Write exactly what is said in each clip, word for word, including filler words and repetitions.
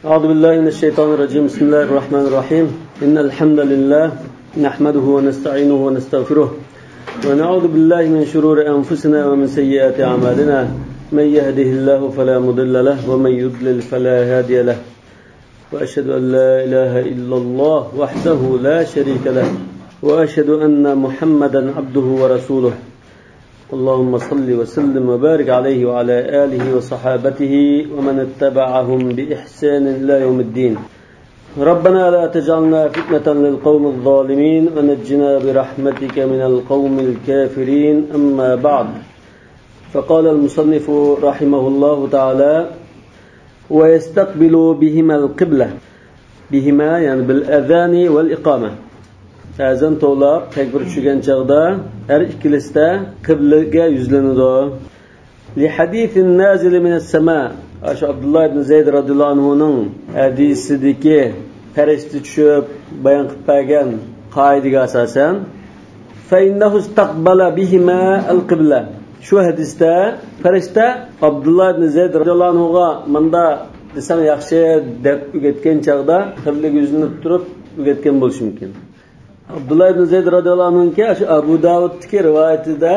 أعوذ بالله من الشيطان الرجيم. بسم الله الرحمن الرحيم. إن الحمد لله نحمده ونستعينه ونستغفره، ونعوذ بالله من شرور أنفسنا ومن سيئات أعمالنا. من يهده الله فلا مضل له، ومن يضلل فلا هادي له. وأشهد أن لا إله إلا الله وحده لا شريك له، وأشهد أن محمدا عبده ورسوله. اللهم صل وسلم وبارك عليه وعلى آله وصحابته ومن اتبعهم بإحسان إلى يوم الدين. ربنا لا تجعلنا فتنة للقوم الظالمين ونجنا برحمتك من القوم الكافرين. أما بعد، فقال المصنف رحمه الله تعالى: ويستقبل بهما القبلة. بهما، يەنى بالأذان والإقامة. ئەزان توۋلاپ، تەكبىر چۈشۈرگەن چاغدا ھەر ئىككىلىسىدە قىبلىگە يۈزلىنىدۇ. لحديث النازل من السماء. ئاشۇ ئابدۇللا ئىبن زەيد رازىياللاھۇ ئەنھۇنىڭ ھەدىسىدىكى پەرىشتە چۈشۈپ بايان قىلىپ بەرگەن قائىدىگە ئاساسەن، فإنه استقبل بهما القبلة. شۇ ھەدىستە پەرىشتە ئابدۇللا ئىبن زەيد رازىياللاھۇ ئەنھۇغا ماندا دېسەڭ ياخشى دەپ ئۆگەتكەن چاغدا قىبلىگە يۈزلىنىپ تۇرۇپ ئۆگەتكەن بولۇشى مۇمكىن. ئابدۇللا ئىبن زەيد رازىياللاھۇ ئەنھۇنىڭكى ئاشۇ ئەبۇ داۋۇدتىكى رىۋايىتىدە،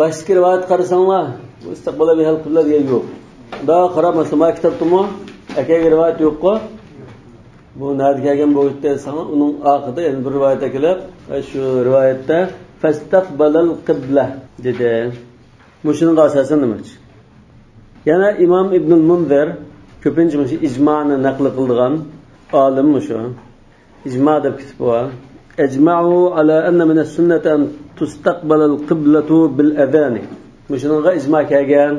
باشتىكى رىۋايەتكە قارىساڭلار، بۇ ئىستىقبال بىھال قىبلە دېگەن يوق. مۇنداق قاراپ، مەسىلەن، مانا كىتابتىمۇ ئەكەلگەن رىۋايەت يوققۇ. بۇ نەدە كەلگەن بۇ يەردە دېسەڭلار، ئۇنىڭ ئارقىدا يەنە بىر رىۋايەت ئەكېلىپ، شۇ رىۋايەتتە فاستقبل القبلة دېدى. مۇشۇنىڭغا ئاساسەن دېمەكچى. يەنە ئىمام ئىبنۇل مۇنزىر كۆپىنچە مۇشۇ ئىجمانى نەقىل قىلىدىغان ئالىم مۇشۇ. ئىجما دەپ كېتىپ بار. أجمعوا على أن من السنة أن تستقبل القبلة بالأذان. مۇشۇنىڭغا ئىجما كەلگەن.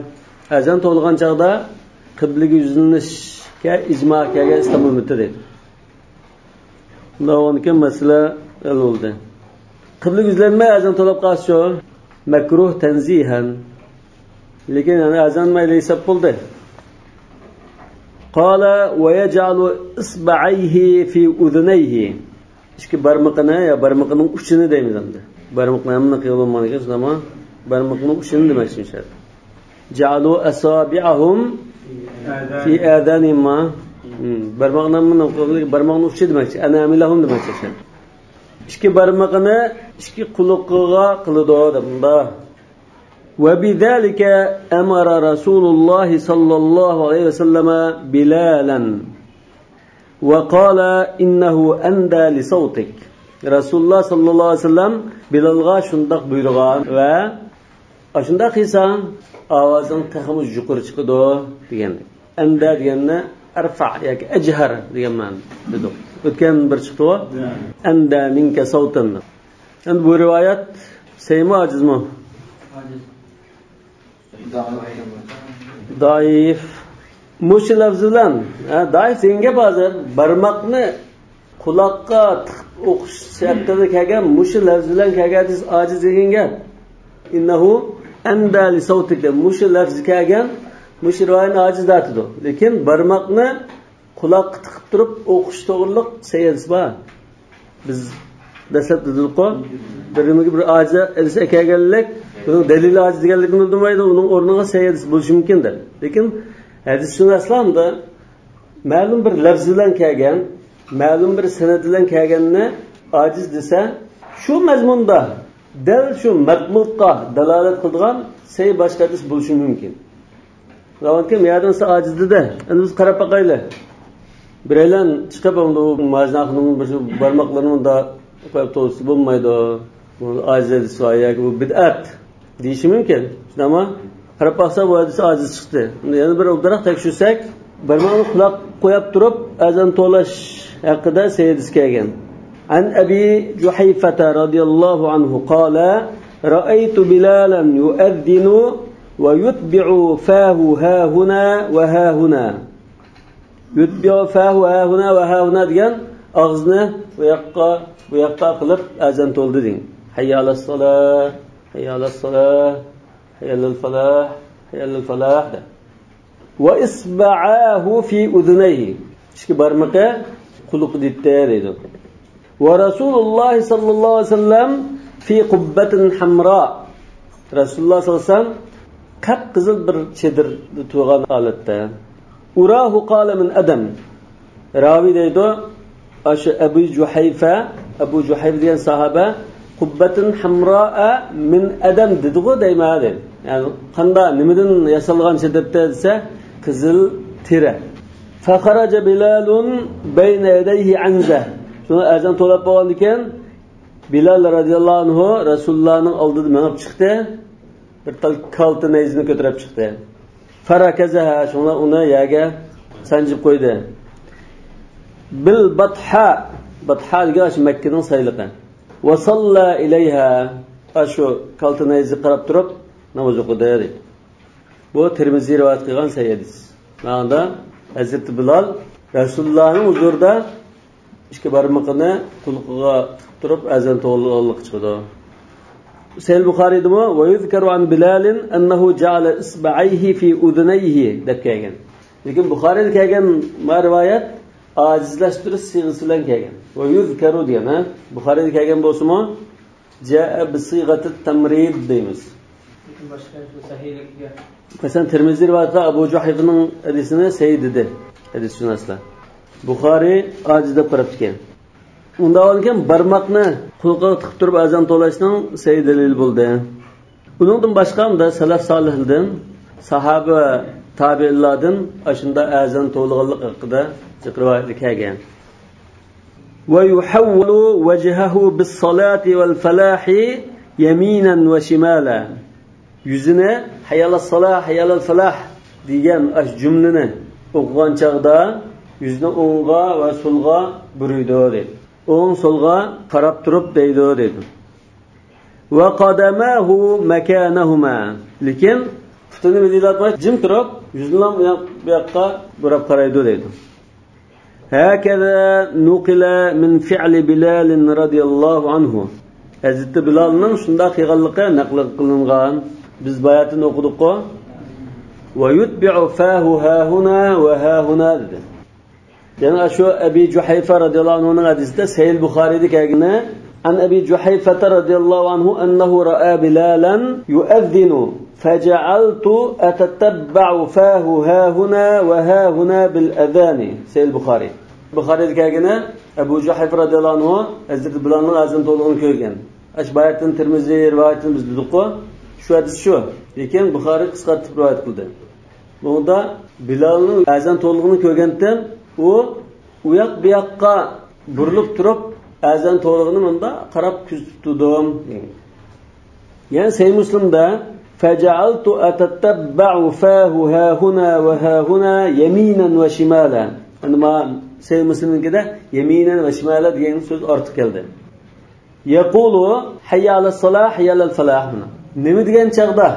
ئەزان توۋلىغان چاغدا قىبلىگە يۈزلىنىشكە ئىجما كەلگەن ئىسلام ئۈممىتى دەيدۇ. شۇنداق بولغاندىكىن مەسىلە ھەل بولدى. قىبلىگە يۈزلەنمەي ئەزان توۋلاپ قالسىچۇ؟ مەكرۇھ تەنزىھەن. لېكىن يەنە ئەزان مەيلى ھېساب بولدى. قال ويجعل إصبعيه في أذنيه. ئىككى بارمىقىنى يا بارمىقىنىڭ ئۇچىنى دەيمىز ئەمدى. بارماقنى ھەممىنى قىلغىلى بولمايدىكەن، شۇنداقمۇ؟ بارماقنىڭ ئۇچىنى دېمەكچى شۇ يەردە. جعلوا أصابعهم في آذانهم. مم. بارماقنى ھەممىنى قىلغىلى، بارماقنىڭ ئۇچى دېمەكچى. أناملهم دېمەكچى شۇ يەردە. ئىككى بارمىقىنى ئىككى قۇلىقىغا قىلىدۇ دەپ مۇنداق. وبذلك أمر رسول الله صلى الله عليه وسلم بلالا وقال إنه أندى لصوتك. رەسۇلۇللا ساللاللاھۇ ئەلەيھى ۋەسەللەم بىلالغا شۇنداق بۇيرۇغان ۋە ئاشۇنداق قىلساڭ ئاۋازىڭ تېخىمۇ يۇقىرى چىقىدۇ دېگەن. ئەندە دېگەننى ئەرفەئ ياكى ئەجھەر دېگەن مەنىدە دېدۇق. ئۆتكەن بىر چىقتىغۇ. ئەندە مىنكە سەۋتەن. ئەمدى بۇ رىۋايەت سەھىھمۇ، ئاجىزمۇ؟ دائىف. مۇشۇ لەفز بىلەن، ھە، دائىف دېگەن گەپ ھازىر بارماقنى قۇلاققا تىقىپ ئوقۇش ھەققىدە كەلگەن، مۇشۇ لەفز بىلەن كەلگەن ھەدىس ئاجىز دېگەن گەپ. ئىننەھۇ ئەندە لىسەۋتىك دەپ مۇشۇ لەفز كەلگەن، مۇشۇ رىۋايەتنى ئاجىز دەۋاتىدۇ. لېكىن بارماقنى قۇلاققا تىقىپ تۇرۇپ ئوقۇش توغرىلىق سەھىھ ھەدىس بار. بىز دەسلەپ دېدۇققۇ، بىر نېمىگە بىر ئاجىز ھەدىس ئەكەلگەنلىك، بۇنىڭ دەلىلى ئاجىز دېگەنلىكنى بىلدۈرمەيدۇ، ئۇنىڭ ئورنىغا سەھىھ ھەدىس بولۇشى مۇمكىن دەپ. لېكىن ھەدىسشۇناسلار ئەمدى مەلۇم بىر لەفز بىلەن كەلگەن، مەلۇم بىر سەنەد بىلەن كەلگەننى ئاجىز دېسە، شۇ مەزمۇندا دەل شۇ مەتلۇبقا دالالەت قىلىدىغان سەھىھ باشقا ھەدىس بولۇشى مۇمكىن. راۋانكىم يەردىن سا ئاجىز دېدى. ئەمدى بىز قاراپ باقايلى. بىرەيلەن چىقىپ، ئەمدى ئۇ ماجىناخىنىڭ بىر بارماقلىرىنى مۇندا قويۇپ توۋلىسا بولمايدۇ. بۇ ئاجىز ھەدىس ياكى بۇ بىدئەت دېيىشى مۇمكىن. شۇنداقمۇ؟ قاراپ باقسا، بۇ ھەدىس ئاجىز چىقتى. ئەمدى يەنە بىر ئوبدانراق تەكشۈرسەك، بارماقنى قۇلاققا قويۇپ تۇرۇپ ئەزان توۋلاش ھەققىدە سەھىھ ھەدىس كەلگەن. عن أبي جحيفة رضي الله عنه قال: رأيت بلالا يؤذن ويتبع فاه هاهنا وهاهنا. يتبع فاه هاهنا وهاهنا دېگەن ئاغزىنى بۇ ياققا، بۇ ياققا قىلىپ ئەزان توۋلىدى دېگەن. حي على الصلاة، حي على الصلاة، حي على الفلاح، حي على الفلاح دەپ. وإصبعاه في أذنيه. ئىككى بارمىقى قۇلىقىدا ئىدى دەيدۇ. ورسول الله صلى الله عليه وسلم في قبة حمراء. رەسۇلۇللا ساللاللاھۇ ئەلەيھى ۋەسەللەم قىپقىزىل بىر چېدىردا تۇرغان ھالەتتە. أراه قال من أدم. راۋى دەيدۇ، ئاشۇ ئەبۇ جۇھەيفە، ئەبۇ جۇھەيفە دېگەن ساھابە، قۇببەتىن ھەمراء مىن ئەدەم دېدىغۇ دەيمەن دەيدۇ. يەنى قاندا، نېمىدىن ياسالغانچە دەپتۇ دېسە، قىزىل تېرە. فخرج بلال بين يديه عنزة. شۇڭا ئەزان توۋلاپ بولغاندىن كېيىن، بىلال رەزىياللاھۇ ئەنھۇ رەسۇلۇللانىڭ ئالدىدا مېڭىپ چىقتى. بىر تال كالتە نەيزىنى كۆتۈرۈپ چىقتى. فركزها، شۇڭلار ئۇنى يەرگە سانجىپ قويدى. بالبطحاء، باتھا دېگەن ئاشۇ مەككىنىڭ سايلىقى. وصلى إليها، ئاشۇ كالتە نەيزىگە قاراپ تۇرۇپ ناماز ئوقۇدى دەيدۇ. بۇ تىرمىزى رىۋايەت قىلغان سەھىھ ھەدىس. مانا ھەزرىتى بىلال رەسۇلۇللانىڭ ھۇزۇرىدا ئىككى بارمىقىنى قۇلىقىغا تىقىپ تۇرۇپ ئەزان توۋلىغانلىقى چىقىدۇ. سەھىھ بۇخارىيدىمۇ، ويذكر عن بلال أنه جعل إصبعيه في أذنيه دەپ كەلگەن. لېكىن بۇخارىيدا كەلگەن ما رىۋايەت ئاجىزلاشتۇرۇش سىيغىسى بىلەن كەلگەن. ويذكر دېگەن، ھە؟ بۇخارىيدا كەلگەن بولسىمۇ، جاء بصيغة التمريض دەيمىز. لېكىن باشقا شۇ سەھىھلىكىگە. مەسىلەن، تىرمىزى رىۋايەتتە ئەبۇ جۇھەيفىنىڭ ھەدىسىنى سەھىھ دېدى ھەدىسشۇناسلار. بۇخارىي ئاجىز دەپ قاراپتىكەن. ئۇنداق بولغاندىكىن بارماقنى قۇلىقىغا تىقىپ تۇرۇپ ئەزان توۋلاشنىڭ سەھىھ دەلىلى بولدى. ئۇنىڭدىن باشقا ئۇنداق سەلەف سالىھلاردىن، ساھابە، تابىئىنلاردىن ئاشۇنداق ئەزان توۋلىغانلىق ھەققىدە جىق رىۋايەتلەر كەلگەن. ويحول وجهه بالصلاة والفلاح يمينا وشمالا. يۈزىنى ھەييا ئەلەسسالاھ، ھەييا ئەلەلفالاھ دېگەن ئاشۇ جۈملىنى ئوقۇغان چاغدا يۈزىنى ئوڭغا ۋە سولغا بۇرۇيدۇ دەيدۇ. ئوڭ سولغا قاراپ تۇرۇپ دەيدۇ دەيدۇ. وقدماه مكانهما. لېكىن پۇتىنى مىدىرلاتماي جىم تۇرۇپ، يۈزىنىلا ئۇ ياق، بۇ ياققا بۇراپ قارايدۇ دەيدۇ. هكذا نقل من فعل بلال رضي الله عنه. ھەزرىتى بىلالنىڭ شۇنداق قىلغانلىقى نەقىل قىلىنغان. بىز باياتىن ئوقۇدۇققۇ. ويتبع فاه هاهنا وهاهنا دېدى. يەنە شۇ ئەبى جۇھەيفە رەزىياللاھۇ ئەنھۇنىڭ ھەدىسىدە سەھىھ بۇخارىيدا كەلگىنى، عن أبي جحيفة رضي الله عنه أنه رأى بلالا يؤذن فجعلت أتتبع فاه هاهنا وهاهنا بالأذان. سەھىھ بۇخارىي. بۇخارىيدا كەلگىنى، ئەبۇ جۇھەيفە رەزىياللاھۇ ئەنھۇ ھەزرىتى بىلالنىڭ ئەزان توۋلىغىنىنى كۆرگەن. ئاشۇ باياتىن تىرمىزى رىۋايىتىنى بىز دېدۇققۇ، شۇ ھەدىس شۇ. لېكىن بۇخارىي قىسقارتىپ رىۋايەت قىلدى. بۇنىڭدا بىلالنىڭ ئەزان توۋلىغىنىنى كۆرگەنتىم، ئۇ ئۇ ياق بۇ ياققا بۇرۇلۇپ تۇرۇپ، ئەزان توۋلىغىنىنى مۇنداق قاراپ كۆزىتىپ تۇردۇم. يەنە سەھىھ مۇسلىمدا، فجعلت أتتبع فاه هاهنا وهاهنا يمينا وشمالا. ئەمدى ما سەھىھ مۇسلىمنىڭكىدە يمينا وشمالا دېگەن سۆز ئارتۇق كەلدى. يقول حي على الصلاة، حي على الفلاح. مانا نېمە دېگەن چاغدا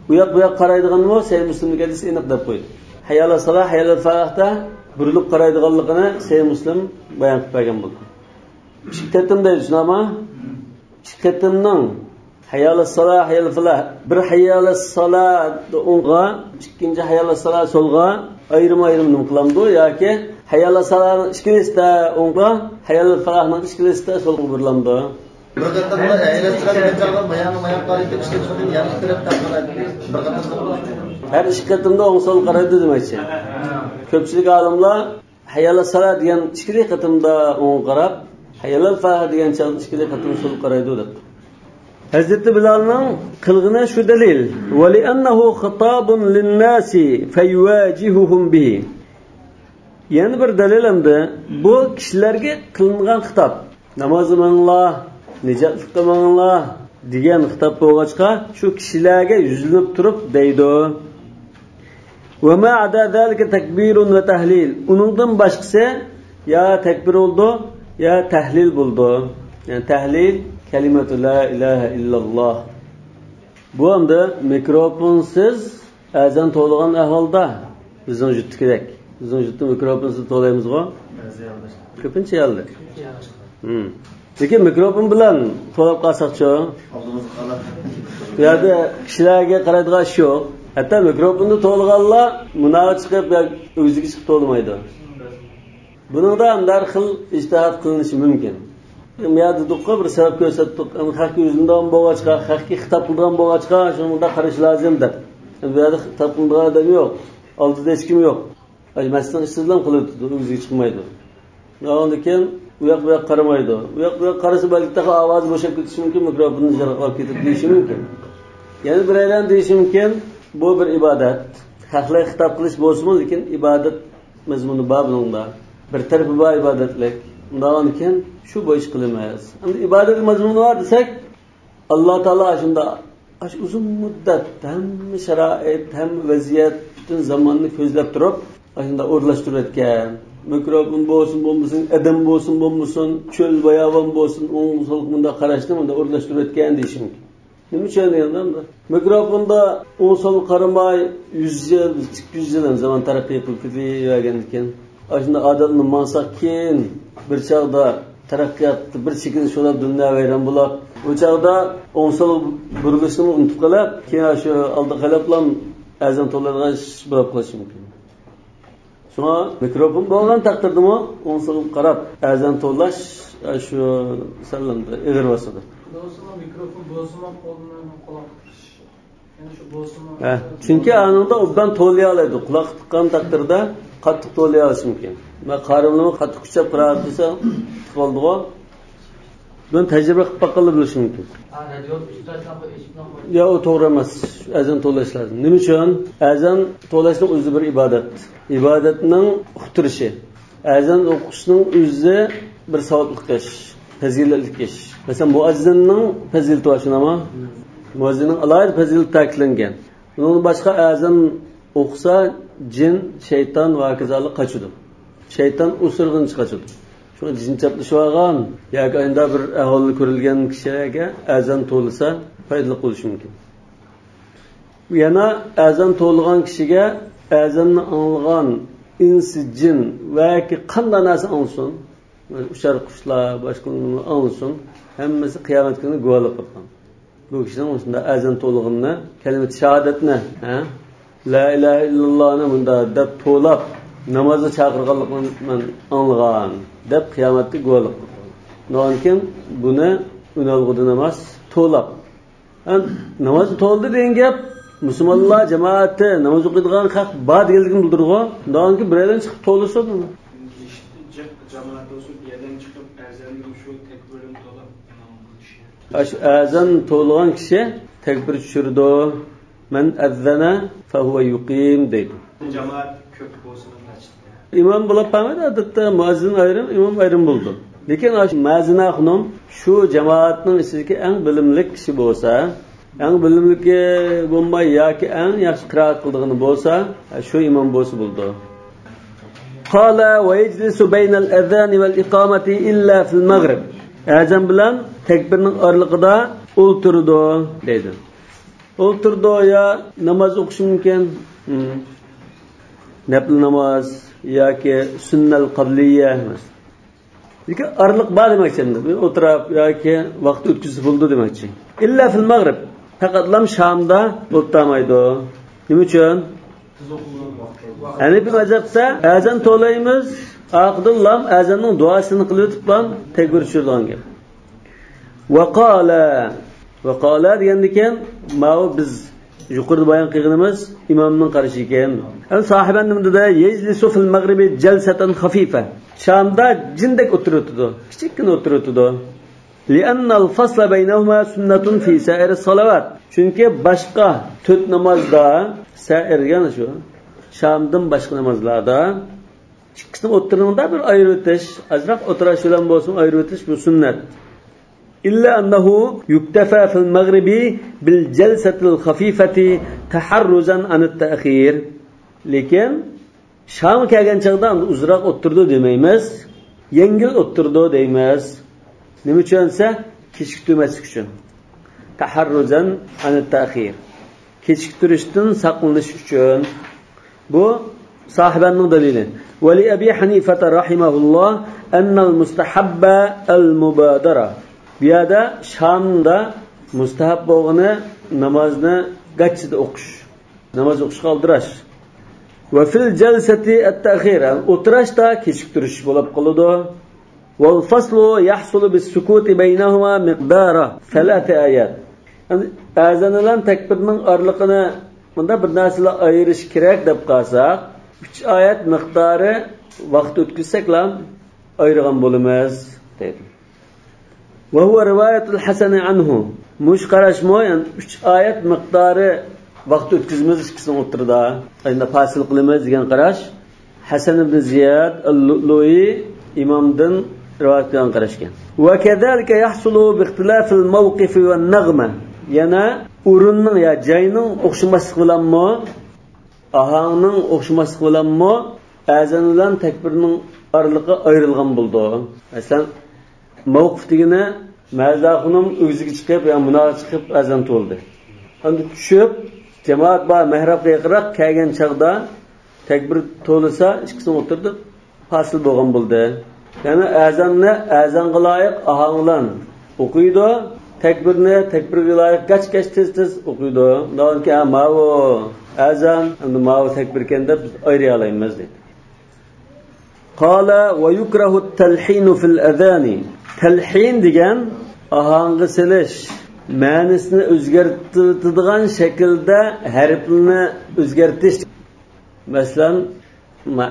ئۇ ياق بۇ ياق قارايدىغىنىمۇ سەھىھ مۇسلىمدىكى ھەدىس ئېنىق دەپ قويدى. حي على الصلاة، حي على الفلاح دا بۇرۇلۇپ قارايدىغانلىقىنى سەھىھ مۇسلىم بايان قىلىپ بەرگەن بولدى. ئىككى قېتىم دەيدۇ، شۇنداقمۇ؟ ئىككى قېتىمنىڭ، ھەييا ئەلەسسالاھ، ھەييا ئەلەلفالاھ، بىر ھەييا ئەلەسسالاھ ئوڭغا، ئىككىنچى ھەييا ئەلەسسالاھ سولغا ئايرىم-ئايرىم نېمە قىلامدۇ؟ ياكى ھەييا ئەلەسسالاھنىڭ ئىككىلىسىدە ئوڭغا، ھەييا ئەلەلفالاھنىڭ ئىككىلىسىدە سولغا بۇرۇلامدۇ؟ بىر قېتىمدا ھەييا ئەلەسسالاھ دېگەن چاغدا ماياقنى ماياق قارايدۇ، ئىككى قېتىم يەنە ئىككى تەرەپتە قارايدۇ. بىر قېتىمدا ھەر ئىككى قېتىمدا ئوڭ سول قارايدۇ دېمەكچى. كۆپچىلىك ئالىملار ھەييا ئەلەسسالاھ دېگەن ئىككىلا قېتىمدا ئوڭغا قاراپ، ھەييا ئەلەلفالاھ دېگەن چاغدا ئىككىلا قېتىم سولغا قارايدۇ دەپتۇ. ھەزرىتى بىلالنىڭ قىلغىنى شۇ دەلىل. ولأنه خطاب للناس فيواجههم به. يەنە بىر دەلىل ئەمدى، بۇ كىشىلەرگە قىلىنغان خىتاب. نامازغا مېڭىڭلار، نىجاتلىققا مېڭىڭلار دېگەن خىتاب بولغاچقا، شۇ كىشىلەرگە يۈزلىنىپ تۇرۇپ دەيدۇ. وما عدا ذلك تكبير وتهليل. ئۇنىڭدىن باشقىسى يا تەكبىر بولىدۇ، يا تەھلىل بولىدۇ. يەنى تەھلىل كەلىمەتۇ لا ئىلاھە ئىللاللاھ. بۇ ئەمدى مىكروفونسىز ئەزان توۋلىغان ئەھۋالدا، بىزنىڭ يۇرتتىكىدەك. بىزنىڭ يۇرتتا مىكروفونسىز توۋلايمىزغۇ؟ كۆپىنچە ھالدا. ھىم. لېكىن مىكروفون بىلەن توۋلاپ قالساقچۇ؟ بۇ يەردە كىشىلەرگە قارايدىغان ئىش يوق. ھەتتا مىكروفوندا توۋلىغانلار مۇنارغا چىقىپ يا ئۆگزىگە چىقىپ توۋلىمايدۇ. بۇنىڭدا ھەمدە ھەر خىل ئىجتىھاد قىلىنىشى مۇمكىن. بۇ يەردە دېدۇققۇ، بىر سەۋەب كۆرسەتتۇق. ئەمدى خەقكە يۈزلىنىدىغان بولغاچقا، خەقكە خىتاب قىلىدىغان بولغاچقا، شۇنىڭدا قارىشى لازىم دەپ. ئەمدى بۇ يەردە خىتاب قىلىدىغان ئادەم يوق. ئەمدى مەسچىتنىڭ ئىچىدىلا قىلىۋېتىدۇ، ئۆگزىگە چىقمايدۇ. ئاندىن كېيىن ئۇ ياق بۇ ياق قارىمايدۇ. ئۇ ياق بۇ ياق قارىسا، بەلكى تېخى ئاۋازى بوشاپ كېتىشى مۇمكىن، مىكروفوننى جىرىقلاپ كېتىپ دېيىشى مۇمكىن. يەنە بىرەيلەن دېيىشى مۇمكىن، بۇ بىر ئىبادەت. خەقلەرگە خىتاب قىلىش بولسىمۇ، لېكىن ئىبادەت مەزمۇنى بار بۇنىڭدا. بىر تەرىپى بار ئىبادەتلىك. ئۇنداقكەن شۇ بويىچە قىلىمىز. ئەمدى ئىبادەتنىڭ مەزمۇنى بار دېسەك، ئاللا تائالا ئاشۇنداق، ئاشۇ ئۇزۇن مۇددەت ھەممە شارائىت، ھەممە ۋەزىيەت، پۈتۈن زاماننى كۆزلەپ تۇرۇپ، ئاشۇنداق ئورۇنلاشتۇرۇۋەتكەن. مىكروفون بولسۇن بولمىسۇن، ئادەم بولسۇن بولمىسۇن، چۆل باياۋان بولسۇن، ئوڭ سولغا مۇنداق قاراشنى مۇنداق ئورۇنلاشتۇرۇۋەتكەن دېيىشى مۇمكىن. نېمە ئۈچۈن دېگەندە، مىكروفوندا ئوڭ سولغا قارىماي، يۈز يىل، ئىككى يۈز يىل زامان تەرەققىي قىلىپ كېتىۋەرگەندىكىن، ئاشۇنداق ئادەتنى ماڭساق، كېيىن بىر چاغدا تەرەققىياتتا بىر چېكىنىش بولۇپ، دۇنيا ۋەيران بولۇپ، ئۇ چاغدا ئوڭ سول بۇرۇلۇشنىمۇ ئۇنتۇپ قېلىپ، كېيىن شۇ ئالدىغا قېلىپلا ئەزان توۋلايدىغان ئىش بولۇپ قېلىشى مۇمكىن. شۇڭا مىكروفون بولغان تەقدىردىمۇ ئوڭ سولغا قاراپ ئەزان توۋلاش، ئە، شۇ سەل ئېغىر باسىدۇ. بولسىمۇ مىكروفون بولسىمۇ قولىنى قۇلاق تۇتۇش. يەنە شۇ بولسىمۇ ھە، چۈنكى ئانىڭدا ئوبدان توۋلىيالايدۇ. قۇلاق تۇتقان تەقدىردە قاتتىق توۋلىيالىشى مۇمكىن. ۋە قارىملىمۇ قاتتىق كۈچەپ قىرائەت قىلسا، قىلىپ قالىدىغۇ. بۇنى تەجرىبە قىلىپ باققانلا بىلىشى مۇمكىن. ھە، رادىيونى ئۈستىدە ئېچىپلا قويۇش. يا، ئۇ توغرا ئەمەس. ئەزان توۋلاش لازىم. نېمە ئۈچۈن؟ ئەزان توۋلاشنىڭ ئۆزى بىر ئىبادەت. ئىبادەتنىڭ ئۇقتۇرۇشى. ئەزان ئوقۇشنىڭ ئۆزى بىر ساۋابلىق ئىش، پەزىلەتلىك ئىش. مەسىلەن، مۇئەززىننىڭ پەزىلىتى بار، شۇنداقمۇ؟ مۇئەززىننىڭ ئالاھىدە پەزىلىتى تەكىتلەنگەن. ئۇنىڭدىن باشقا ئەزان ئوقۇسا، جىن، شەيتان ۋە ھاكازالار قاچىدۇ. شەيتان ئۇسرىغىنچە قاچىدۇ. شۇڭا جىن چاپلىشىۋالغان ياكى ئاينىدا بىر ئەھۋالى كۆرۈلگەن كىشىلەرگە ئەزان توۋلىسا پايدىلىق بولۇشى مۇمكىن. يەنە ئەزان توۋلىغان كىشىگە ئەزاننى ئاڭلىغان ئىنسى، جىن ۋە ياكى قانداق نەرسە ئاڭلىسۇن، ئۇچار قۇشلار، باشقىلارنى ئاڭلىسۇن، ھەممىسى قىيامەت كۈنى گۇۋاھلىق قىلغان. بۇ كىشىنىڭ مۇشۇنداق ئەزان توۋلىغىنىنى، كەلىمە شاھادەتنى، ھە؟ لا ئىلاھە ئىللاللانى مۇنداق دەپ توۋلاپ، نامازغا چاقىرغانلىقىنى مەن ئاڭلىغان، دەپ قىيامەتتە گۇۋاھلىق قىلغان. ئۇنىڭدىن كېيىن بۇنى ئۈنئالغۇدا ناماز توۋلاپ. ھە، ناماز توۋلىدى دېگەن گەپ، مۇسۇلمانلار جامائەتتە ناماز ئوقۇيدىغان خەق بار دېگەنلىكىنى بىلدۈرىدىغۇ. ئۇنىڭدىن كېيىن بىرەيلەن چىقىپ توۋلىسۇن. جامائەت بولسۇن، بىر يەردىن چىقىپ ئەزاننى شۇ تەكبىرىنى توۋلاپ ئىمام بولۇشى. ئاشۇ ئەزان توۋلىغان كىشى تەكبىر چۈشۈرىدۇ. مەن ئەززەنە فەھۇۋە يۇقىم دەيدۇ. جامائەت كۆپ بولسىمۇ مەسچىتتە. ئىمام بولۇپ قالمايدۇ، ئادەتتە مۇئەززىن ئايرىم، ئىمام ئايرىم بولىدۇ. لېكىن ئاشۇ مەزىنە خانىم شۇ جامائەتنىڭ ئىچىدىكى ئەڭ بىلىملىك كىشى بولسا، ئەڭ بىلىملىكى بولماي ياكى ئەڭ ياخشى قىرائەت قىلىدىغىنى بولسا، شۇ ئىمام بولسا بولىدۇ. قال ويجلس بين الأذان والإقامة إلا في المغرب. ئەزان بىلەن تەكبىرنىڭ ئارىلىقىدا ئولتۇرىدۇ دەيدۇ. ئولتۇرىدۇ يا ناماز ئوقۇشى مۇمكىن. ھىم. نەپلى ناماز ياكى سۈننەل قابلىيە ئەمەس. لېكىن ئارىلىق بار دېمەكچى ئەمدى. بىر ئولتۇرۇپ ياكى ۋاقىت ئۆتكۈزسە بولىدۇ دېمەكچى. إلا في المغرب. پەقەتلام شامدا ئولتۇرمايدۇ. نېمە ئۈچۈن؟ ھەنىفىي مەزھەپتە ئەزان توۋلايمىز، ئارقىدىنلام ئەزاننىڭ دۇئاسىنى قىلىۋېتىپلا تەكبىر چۈشۈرىدىغان گەپ. ۋەقالە. ۋەقالە دېگەندىكىن، ماۋۇ بىز يۇقىرىدا بايان قىلغىنىمىز ئىمامنىڭ قارىشى ئىكەن. ئەمدى ساھىبەن نېمە دېدى؟ يەجلىسۇ فىل مەغرىبى جەلسەتەن خەفىفە. شامدا جىندەك ئولتۇرۇۋېتىدۇ. كىچىككىنە ئولتۇرۇۋېتىدۇ. لأن الفصل بينهما سنة في سائر الصلوات. چۈنكى باشقا تۆت نامازدا، سائىر دېگەن شۇ، شامدىن باشقا نامازلاردا ئىككىسىنىڭ ئوتتۇرىنىڭدا بىر ئايرىۋېتىش، ئازراق ئولتۇراش بىلەن بولسىمۇ ئايرىۋېتىش بۇ سۈننەت. إلا أنه يكتفى في المغرب بالجلسة الخفيفة تحرزا عن التأخير. لېكىن شامغا كەلگەن چاغدا ئۇزراق ئولتۇرىدۇ دېمەيمىز، يەڭگىل ئولتۇرىدۇ دەيمىز. نېمە ئۈچۈن دېسە، كېچىكتۈرمەسلىك ئۈچۈن. تحرزا عن التأخير. كېچىكتۈرۈشتىن ساقلىنىش ئۈچۈن. بۇ ساھىبەننىڭ دەلىلى. ولأبي حنيفة رحمه الله أن المستحب المبادرة. بۇ يەردە شامدا مۇستەھەب بولغىنى نامازنى گاچچىدا ئوقۇش. ناماز ئوقۇشقا ئالدىراش. وفي الجلسة التأخير، ئولتۇراشتا كېچىكتۈرۈش بولۇپ قالىدۇ. والفصل يحصل بالسكوت بينهما مقدار ثلاث آيات. يەنى ئەزان بىلەن تەكبىرنىڭ ئارىلىقىنى مۇنداق بىر نەرسىلەر ئايرىش كېرەك دەپ قالساق، ئۈچ ئايەت مىقدارى ۋاقىت ئۆتكۈزسەكلا، ئايرىغان بولىمىز، دەيدۇ. وهو رواية الحسن عنه. مۇشۇ قاراشمۇ، يەنى ئۈچ ئايەت مىقدارى ۋاقىت ئۆتكۈزىمىز ئىككىسىنىڭ ئوتتۇرىدا. ئەندى پاسىل قىلىمىز دېگەن قاراش ھەسەن ئىبن زىياد ئەل-لۇئلۇئى ئىمامدىن رىۋايەت قىلغان قاراش ئىكەن. وكذلك يحصل باختلاف الموقف والنغمة. يەنە ئورۇننىڭ يا جاينىڭ ئوخشىماسلىقى بىلەنمۇ، ئاھاڭنىڭ ئوخشىماسلىقى بىلەنمۇ ئەزان بىلەن تەكبىرنىڭ ئارىلىقى ئايرىلغان بولىدۇ. مەسىلەن، مەۋقۇف دېگىنى مەزىنە خانىم ئۆگزىگە چىقىپ يا مۇنارغا چىقىپ ئەزان توۋلىدى. ئەمدى چۈشۈپ، جامائەت بار مەھرابقا يېقىنراق كەلگەن چاغدا تەكبىر توۋلىسا، ئىككىسىنىڭ ئوتتۇرىدا پاسىل بولغان بولدى. يەنى ئەزاننى ئەزانغا لايىق ئاھاڭ بىلەن ئوقۇيدۇ، تەكبىرنى تەكبىرگە لايىق گاچ-گاچ تېز-تېز ئوقۇيدۇ. ئۇنداق بولغاندىكىن، ھە، ماۋۇ ئەزان، ئەمدى ماۋۇ تەكبىركەن دەپ بىز ئايرىيالايمىز دېدى. قال ويكره التلحين في الأذان. تەلھىن دېگەن ئاھاڭغا سېلىش، مەنىسىنى ئۆزگەرتىدىغان شەكىلدە ھەرپلىرىنى ئۆزگەرتىش. مەسىلەن،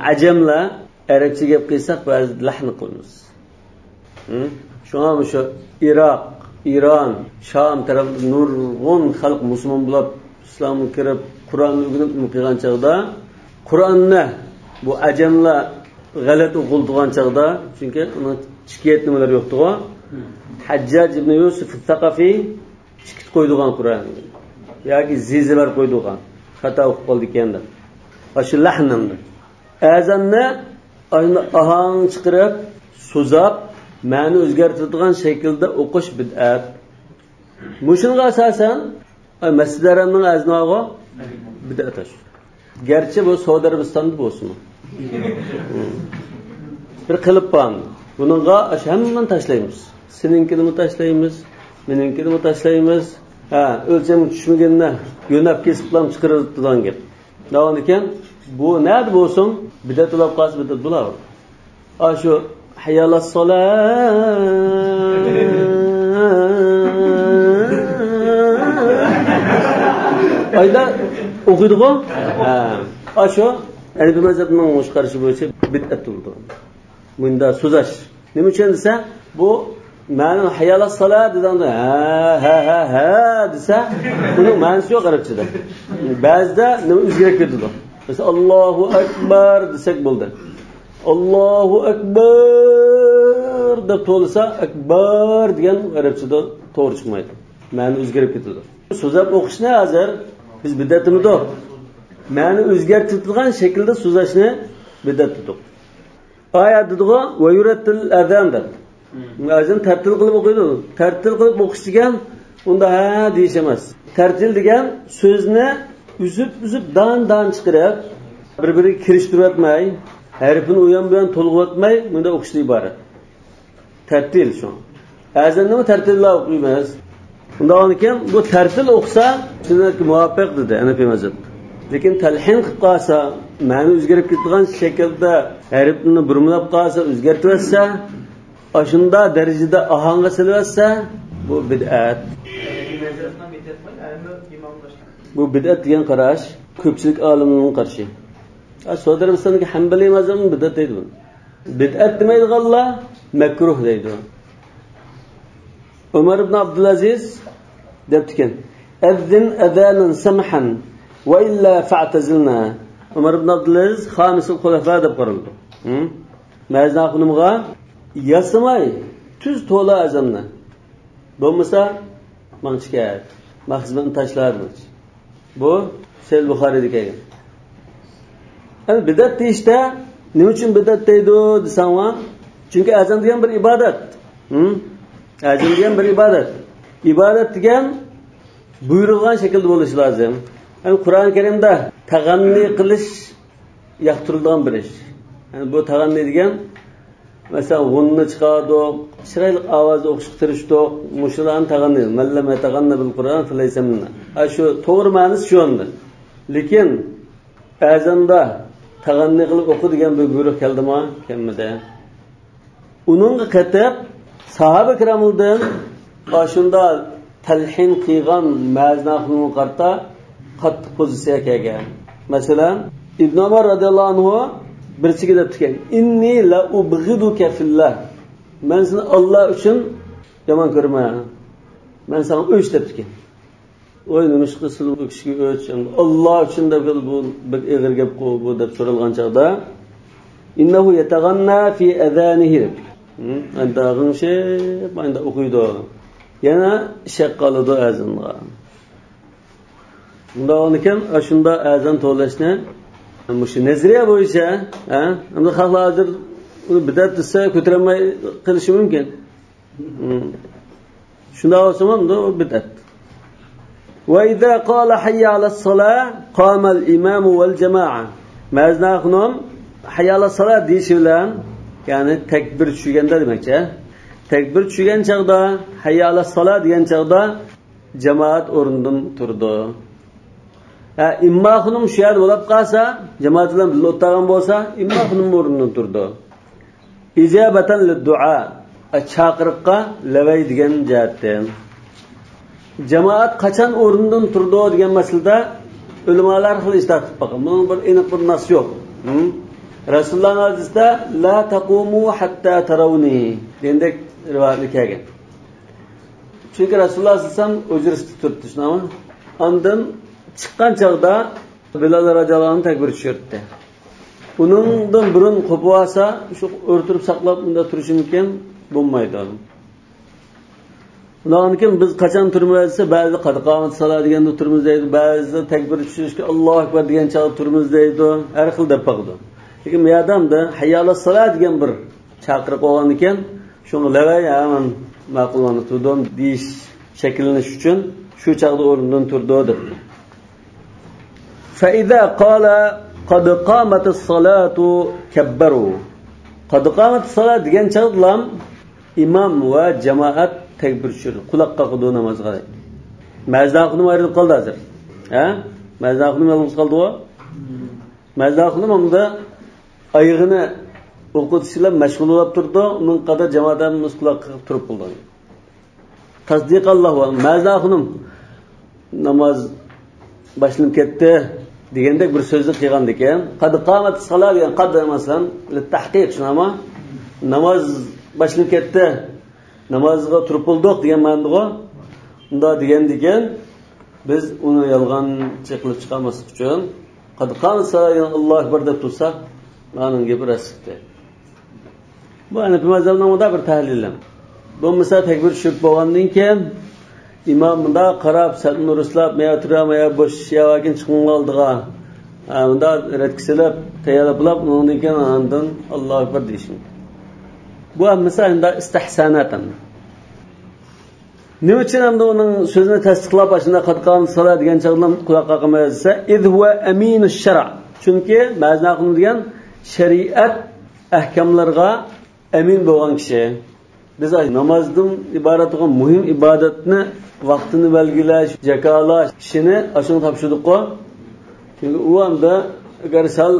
ئەجەملەر ئەرەبچە گەپ قىلساق، بەزىدە لەھن قىلىمىز. ھە؟ شۇڭا مۇشۇ ئىراق، ئىران، شام تەرەپلىرىدە نۇرغۇن خەلق مۇسۇلمان بولۇپ، ئىسلامغا كىرىپ، قۇرئاننى ئۆگىنىپ نېمە قىلغان چاغدا، قۇرئاننى بۇ ئەجەملەر غەلەت ئوقۇلىدىغان چاغدا، چۈنكى ئۇنىڭ شىكايەت نېمىلىرى يوقتىغۇ. ھەججاج ئىبن يۇسۇف سەقەفى چىقىپ قويىدىغان قۇرئاننى ياكى زىزىلەر قويىدىغان، خاتا ئوقۇپ قالدىكەن دەپ. ئاشۇ لەھنىڭدە ئەزاننى ئاھاڭ چىقىرىپ، سوزاپ، مەنە ئۆزگەرتىدىغان شەكىلدە ئوقۇش بىدئەت. مۇشۇنىڭغا ئاساسەن، ئاي، مەسجىدى ھەرامنىڭ ئەزانىغۇ بىدئەت ئاشۇ. گەرچە بۇ سەئۇدى ئەرەبىستاندا بولسىمۇ. بىر قېلىپ بار. بۇنىڭغا ئاشۇ ھەممىنى تاشلايمىز. سېنىڭكىنىمۇ تاشلايمىز، مېنىڭكىنىمۇ تاشلايمىز. ھە، ئۆلچەمگە چۈشمىگىنىنى يۆنەپ كېسىپلام چىقىرىدىغان گەپ. داۋاملىكەن، بۇ نەدە بولسۇن، بىدئەت بولۇپ قالسا، بىدئەت بولار. ئاشۇ ھەييە ئەلەسسالا ئايدا ئوقۇيدىغۇ. ھە. ئاشۇ ھەنەفىي مەزھەپنىڭ مۇشۇ قارىشى بويىچە بىدئەت بولىدۇ. مۇندا سوزاش. نېمە ئۈچۈن دېسە، بۇ مەنىڭ ھەييە ئەلەسسالا دېگەندە، ھە، ھە، ھە، ھە دېسە، بۇنىڭ مەنىسى يوق ئەرەبچىدە. بەزىدە نېمە ئۆزگىرىپ كېتىدۇ. مەسىلەن، ئاللاھۇ ئەكبەر دېسەك بولدى. ئاللاھۇ ئەكبەر دەپ توۋلىسا، ئەكبەر دېگەن ئەرەبچىدە توغرا چىقمايدۇ. مەنە ئۆزگىرىپ كېتىدۇ. سوزاپ ئوقۇشنى ھازىر بىز بىدئەت دېمىدۇق. مەنە ئۆزگەرتىدىغان شەكىلدە سوزاشنى بىدئەت دېدۇق. ئايەت دېدىغۇ، ۋە يۇرەتتىل ئەزان دەپ. ئەزان تەرتىل قىلىپ ئوقۇيدۇ. تەرتىل قىلىپ ئوقۇش دېگەن ئۇندا ھە دېيىش ئەمەس. تەرتىل دېگەن سۆزنى ئۈزۈپ-ئۈزۈپ، دان-دان چىقىرىپ، بىر-بىرىگە كىرىشتۈرۈۋەتمەي، ھەرپىنى ئۇيان-بۇيان تولغىۋەتمەي، مۇنداق ئوقۇشتىن ئىبارەت. تەرتىل شۇ. ئەزاننىمۇ تەرتىللا ئوقۇيمىز. ئۇنداق بولغانىكەن، بۇ تەرتىل ئوقۇسا، سۈننەتكە مۇۋاپىق دېدى ھەنەفىي مەزھەپ. لېكىن تەلھىن قىلىپ قالسا، مەنە ئۆزگىرىپ كېتىدىغان شەكىلدە ھەرپنى بۇرمىلاپ قالسا، ئۆزگەرتىۋەتسە، ئاشۇنداق دەرىجىدە ئاھاڭغا سېلىۋەتسە، بۇ بىدئەت. بۇ بىدئەت دېگەن قاراش كۆپچىلىك ئالىملارنىڭ قارىشى. ھە، سەئۇدى ئەرەبىستاندىكى ھەنبەلىي مەزھەپمۇ بىدئەت دەيدۇ بۇنى. بىدئەت دېمەيدىغانلار مەكرۇھ دەيدۇ. ئۆمەر ئىبن ئابدۇلئەزىز دەپتىكەن، «ئەززىن ئەزانەن سەمھەن ۋە ئىللا فەئتەزىلنا.» ئۆمەر ئىبن ئابدۇلئەزىز خامىسۇل خۇلەفا دەپ قارىلىدۇ. ھە؟ مەزىنە خانىمغا ياسىماي تۈز توۋلا ئەزاننى. بولمىسا، ماڭچى كەت. مەن خىزمەتنى تاشلا دېمەكچى. بۇ سەھىھ بۇخارىيدا كەلگەن. ئەمدى بىدئەت دېيىشتە، نېمە ئۈچۈن بىدئەت دەيدۇ دېسەڭلار، چۈنكى ئەزان دېگەن بىر ئىبادەت. ھە؟ ئەزان دېگەن بىر ئىبادەت. ئىبادەت دېگەن بۇيرۇلغان شەكىلدە بولۇشى لازىم. يەنى قۇرئان كەرىمدە تەغەننى قىلىش ياقتۇرۇلىدىغان بىر ئىش. يەنى بۇ تەغەننى دېگەن، مەسىلەن، غۇننە چىقاردۇق، چىرايلىق ئاۋازدا ئوقۇشقا تىرىشتۇق. مۇشۇلارنى تەغەننى، مەن لەم يەتەغەننە بىل قۇرئان فەلەيسە مىننا. ھە، شۇ توغرا مەنىسى شۇ ئەمدى. لېكىن ئەزاندا تەغەننى قىلىپ ئوقۇ دېگەن بىر بۇيرۇق كەلدىمۇ؟ كەلمىدى. ئۇنىڭغا قېتىپ ساھابە كىراملاردىن ئاشۇنداق تەلھىن قىلغان مەزىنە خانىمغا قارىتا قاتتىق پوزىتسىيە كەلگەن. مەسىلەن، ئىبن ئۆمەر رەزىياللاھۇ ئەنھۇ بىرسىگە دەپتىكەن، «ئىننى لەئۇبغىدۇكە فىللا.» مەن سېنى ئاللا ئۈچۈن يامان كۆرىمەن. مەن ساڭا ئۆچ دەپتىكەن. ۋاي، نېمىشقا سىلى بۇ كىشىگە ئۆچ؟ ئاللا ئۈچۈن دەپ، بۇ بەك ئېغىر گەپقۇ بۇ دەپ سورالغان چاغدا، «ئىننەھۇ يەتەغەننا فى ئەزانىھى» دەپتىكەن. ھە؟ ئەندى غىڭشىپ ئاندىن ئوقۇيدۇ. يەنە ئىشەك قالىدۇ ئەزانغا. ئۇنداق بولغانىكەن، ئاشۇنداق ئەزان توۋلاشنى، مۇشۇ نەزەرىيە بويىچە، ھە، ئەمدى خەقلەر ھازىر ئۇنى بىدئەت دېسە، كۆتۈرەلمەي قېلىشى مۇمكىن. ھىم. شۇنداق بولسىمۇ، ئۇ بىدئەت. وَإِذَا قَالَ حَيَّ عَلَى الصَّلَاةِ قَامَ الْإِمَامُ وَالْجَمَاعَةُ. مەزىن ئاخۇنۇم «ھەييە ئەلەسسالاه» دېيىشى بىلەن، يەنى تەكبىر چۈشۈرگەندە دېمەكچى. تەكبىر چۈشۈرگەن چاغدا، «ھەييە ئەلەسسالاه» دېگەن چاغدا، جامائەت ئورنىدىن تۇرىدۇ. ھە، ئىمما خانىم شۇ يەردە بولۇپ قالسا، جامائەت بىلەن بىللە ئولتۇرغان بولسا، ئىمما خانىم ئورنىدىن تۇرىدۇ. «ئىجابەتەن لىددۇئا»، چاقىرىققا لەۋەي دېگەن جەھەتتىن. جامائەت قاچان ئورنىدىن تۇرىدۇ دېگەن مەسىلىدە ئۆلىمالار خېلى ئىجتىھات قىلىپ باققان. بۇنىڭ بىر ئېنىق بىر ناس يوق. ھىم؟ رەسۇلۇللانىڭ ھەدىسىدە «لا تەقۇمۇ ھەتتا تەرەۋنى» دېگەندەك رىۋايەتلەر كەلگەن. چۈنكى رەسۇلۇللا سەللەللاھۇ ئەلەيھى ۋەسەللەم ھۇجرىسىدا تۇرۇپتۇ، شۇنداقمۇ؟ ئاندىن چىققان چاغدا بىلال رازىياللاھۇ ئەنھۇ تەكبىر چۈشۈرۈپتۇ. ئۇنىڭدىن بۇرۇن قوپۇۋالسا، شۇ ئۆرە تۇرۇپ ساقلاپ، ئۇنداق تۇرۇشى مۇمكىن، بولمايدۇ. ئۇنىڭدىن كېيىن بىز قاچان تۇرىمىز دېسە، بەزىدە «قەد قامەتىسسالا» دېگەندە تۇرىمىز دەيدۇ، بەزىدە تەكبىر چۈشۈرۈشكە «ئاللاھۇ ئەكبەر» دېگەن چاغدا تۇرىمىز دەيدۇ، ھەر خىل دەپ باقىدۇ. لېكىن بۇ يەردە ئەمدى «ھەييە ئەلەسسالا» دېگەن بىر چاقىرىق بولغاندىكىن، شۇڭا لەۋەي ھامان ماقۇل ئورنىدا تۇرىدۇ دېيىش شەكىللىنىش ئۈچۈن شۇ چاغدا ئورنىدىن تۇرىدۇ دەپتۇ. فَإِذَا قَالَ قَدْ قَامَتِ الصَّلَاةُ كَبَّرُوا. «قَدْ قَامَتِ الصَّلَاةُ» دېگەن چاغدىلا ئىمام ۋە جامائەت تەكبىر چۈشۈرىدۇ، قۇلاق قاقىدۇ نامازغا. مەزىن ئاخۇنۇم ئايرىلىپ قالدى ھازىر. ھە؟ مەزىن ئاخۇنۇم يالغۇز قالدىغۇ؟ مەزىن ئاخۇنۇم ئۇندا ئايىغىنى ئوقۇتۇش بىلەن مەشغۇل بولۇپ تۇرىدۇ، ئۇنىڭ قەدەر جامائەت ھەممىسى قۇلاق قېقىپ تۇرۇپ بولىدۇ. تەسدىقەن لەھۇ، مەزىن ئاخۇنۇم ناماز باشلىنىپ كەتتى دېگەندەك بىر سۆزنى قىلغاندىكىن، «قەد قامەتىسسالا» دېگەن، «قەد» مەسىلەن لىتتەھقىق، شۇنداقمۇ؟ ناماز باشلىنىپ كەتتى، نامازغا تۇرۇپ بولدۇق دېگەن مەنىدىغۇ. ئۇنداق دېگەندىكىن، بىز ئۇنى يالغانچى قىلىپ چىقارماسلىق ئۈچۈن، «قەد قامەتىسسالا» دېگەن «ئاللاھۇ ئەكبەر» دەپ تۇرساق، ئانىڭ گېپى راست چىقتى. بۇ ھەنەفىي مەزھەبنىڭ مۇنداق بىر تەھلىلى. بولمىسا تەكبىر چۈشۈرۈپ بولغاندىن كېيىن، ئىمام مۇنداق قاراپ، سەپنى رۇسلاپ، مايا تۇرا، مايا بوش يەر باركەن، چىقىڭلار ئالدىغا. ھە، مۇنداق رەتكە سېلىپ، تەييارلىق قىلىپ، ئۇنىڭدىن كېيىن ئاندىن «ئاللاھۇ ئەكبەر» دېيىشى. بۇ ھەممىسى ئەمدى ئىستىھسانات ئەمدى. نېمە ئۈچۈن ئەمدى ئۇنىڭ سۆزىنى تەستىقلاپ، ئاشۇنداق «قەد قامەتىسسالا» دېگەن چاغدا قۇلاق قاقىمايسىز دېسە، «إذ هو أمين الشرع». چۈنكى مەزىن ئاخۇنۇم دېگەن شەرىئەت ئەھكاملىرىغا ئەمىن بولغان كىشى. بىز نامازدىن ئىبارەت بولغان مۇھىم ئىبادەتنى، ۋاقتىنى بەلگىلەش، زاكاتلاش ئىشىنى ئاشۇنىڭغا تاپشۇردۇققۇ. چۈنكى ئۇ ئەمدى ئەگەر سەل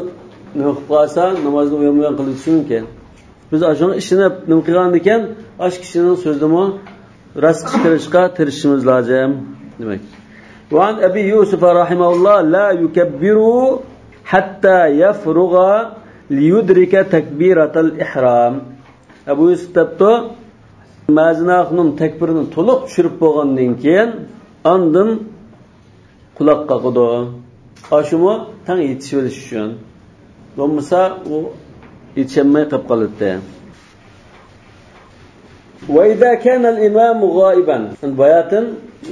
نېمە قىلىپ قالسا، نامازنى ئويان-بۇيان قىلىۋېتىشى مۇمكىن. بىز ئاشۇنىڭغا ئىشىنىپ نېمە قىلغاندىكىن، ئاشۇ كىشىنىڭ سۆزىنىمۇ راست چىقىرىشقا تىرىشىشىمىز لازىم دېمەك. وعن أبي يوسف رحمه الله: «لا يكبر حتى يفرغ ليدرك تكبيرة الإحرام.» ئەبۇ يۈسۈپ دەپتۇ، مەزىن ئاخۇنۇم تەكبىرنى تولۇق چۈشۈرۈپ بولغاندىن كېيىن، ئاندىن قۇلاق قاقىدۇ. ئاشۇمۇ تەڭ يېتىشىۋېلىش ئۈچۈن. بولمىسا ئۇ يېتىشەلمەي قېلىپ قالاتتى. وإذا كان الإمام غائبا. باياتىن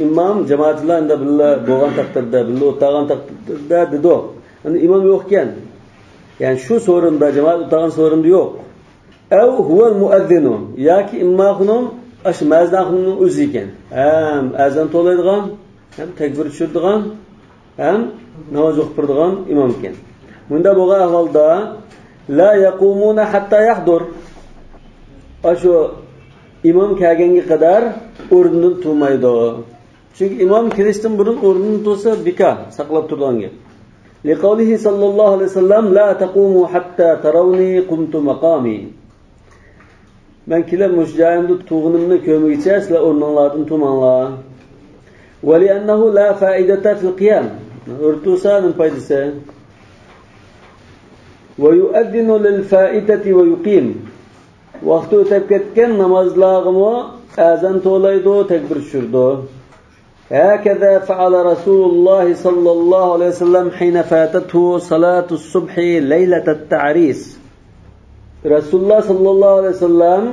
ئىمام جامائەت بىلەن بىللە بولغان تەقدىردە، بىللە ئولتۇرغان تەقدىردە دېدۇق. ئەمدى ئىمام يوق ئىكەن. يەنى شۇ سورۇندا، جامائەت ئولتۇرغان سورۇندا يوق. ئەۋ ھۇۋەل مۇئەززىنۇ، ياكى ئىمام ئاخۇنۇم ئاشۇ مەزىن ئاخۇنۇمنىڭ ئۆزى ئىكەن. ھەم ئەزان توۋلايدىغان، ھەم تەكبىر چۈشۈرىدىغان، ھەم ناماز ئوقۇپ بېرىدىغان ئىمام ئىكەن. مۇنداق بولغان ئەھۋالدا، لا يقومون حتى يحضر. ئاشۇ ئىمام كەلگەنگە قەدەر ئورنىدىن تۇرمايدۇ. چۈنكى ئىمام كېلىشتىن بۇرۇن ئورنىدىن تۇرسا بىكار، ساقلاپ تۇرىدىغان گەپ. لقوله صلى الله عليه وسلم: «لا تقوموا حتى تروني قمت مقامي.» مەن كېلىپ مۇشۇ جايىمدا تۇرغىنىمنى كۆرمىگۈچە سىلەر ئورنۇڭلاردىن تۇرماڭلار. ولأنه لا فائدة في القيام. ئۆرە تۇرسا نېمە پايدىسى؟ ويؤذن للفائتة ويقيم. ۋاقتى ئۆتۈپ كەتكەن نامازلارغىمۇ ئەزان توۋلايدۇ، تەكبىر چۈشۈرىدۇ. هكذا فعل رسول الله صلى الله عليه وسلم حين فاتته صلاة الصبح ليلة التعريس. رەسۇلۇللاھ ساللاللاھۇ ئەلەيھى ۋەسەللەم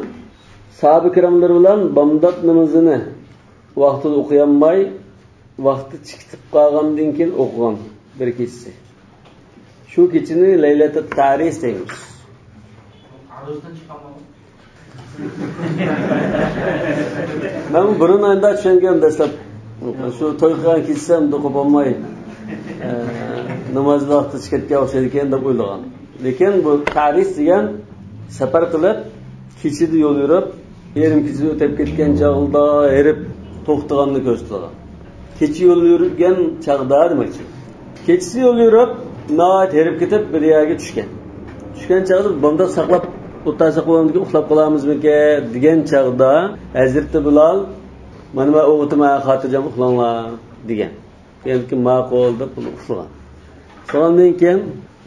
ساھابە كىراملىرى بىلەن بامدات نامىزىنى ۋاقتىدا ئوقۇيالماي، ۋاقتى چىقىپ قالغاندىن كېيىن ئوقۇغان بىر كېچىسى. شۇ كېچىنى لەيلەتۇت تەرىس دەيمىز. مەن بۇرۇن ئايدا چۈشەنگەن دەسلەپ. شۇ توي قىلغان كېچىسى ئەمدى قوپالماي، ئە، ناماز ۋاقتى چىقىپ كەتكەن ئوخشايدىكەن دەپ ئويلىغان. لېكىن بۇ تەرىس دېگەن سەپەر قىلىپ، كېچىدە يول يۈرۈپ، يېرىم كېچىدە ئۆتۈپ كەتكەن چاغدا ھېرىپ توختىغاننى كۆرسىتىدۇ. كېچە يول يۈرگەن چاغدا دېمەكچى. كېچىسى يول يۈرۈپ، ناھايىتى ھېرىپ كېتىپ بىر يەرگە چۈشكەن. چۈشكەن چاغدا بامدات ساقلاپ ئولتۇرساق بولامدىكىن، ئۇخلاپ قالامىزمىكىن دېگەن چاغدا ھەزرىتى بىلال، مانا مەن ئويغىتىمەن، خاتىرجەم ئۇخلاڭلار دېگەن. دېگەنكىن ماقۇل دەپ ئۇخلىغان. شۇنىڭدىن كېيىن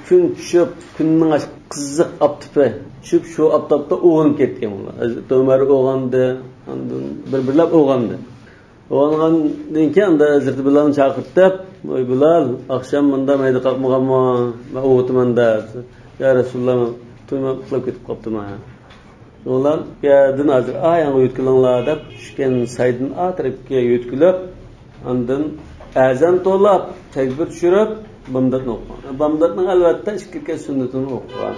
كۈن چۈشۈپ، كۈننىڭ قىزىق ئاپتىپى چۈشۈپ، شۇ ئاپتاپتا ئويغىنىپ كەتكەن بۇلار. ھەزرىتى ئۆمەر ئويغاندى، ئاندىن بىر-بىرلەپ ئويغاندى. ئويغانغاندىن كېيىن ئاندا ھەزرىتى بىلالنى چاقىرتىپ، «ۋاي بىلال، ئاخشام مۇندا مەيدە قاقمىغانمۇ؟ مەن ئويغىتىمەن» دەپ. «يا رەسۇلۇللاھ، مەن تۇيماي ئۇخلاپ كېتىپ قاپتىمەن.» شۇڭلار بۇ يەردىن ھازىر ئا يانغا يۆتكىلىڭلار دەپ، چۈشكەن سايدىن ئا تەرەپكە يۆتكىلىپ، ئاندىن ئەزان توۋلاپ، تەكبىر چۈشۈرۈپ، بامداتنى ئوقۇغان. بامداتنىڭ ئەلۋەتتە ئىككى رەكەت سۈننىتىنى ئوقۇغان.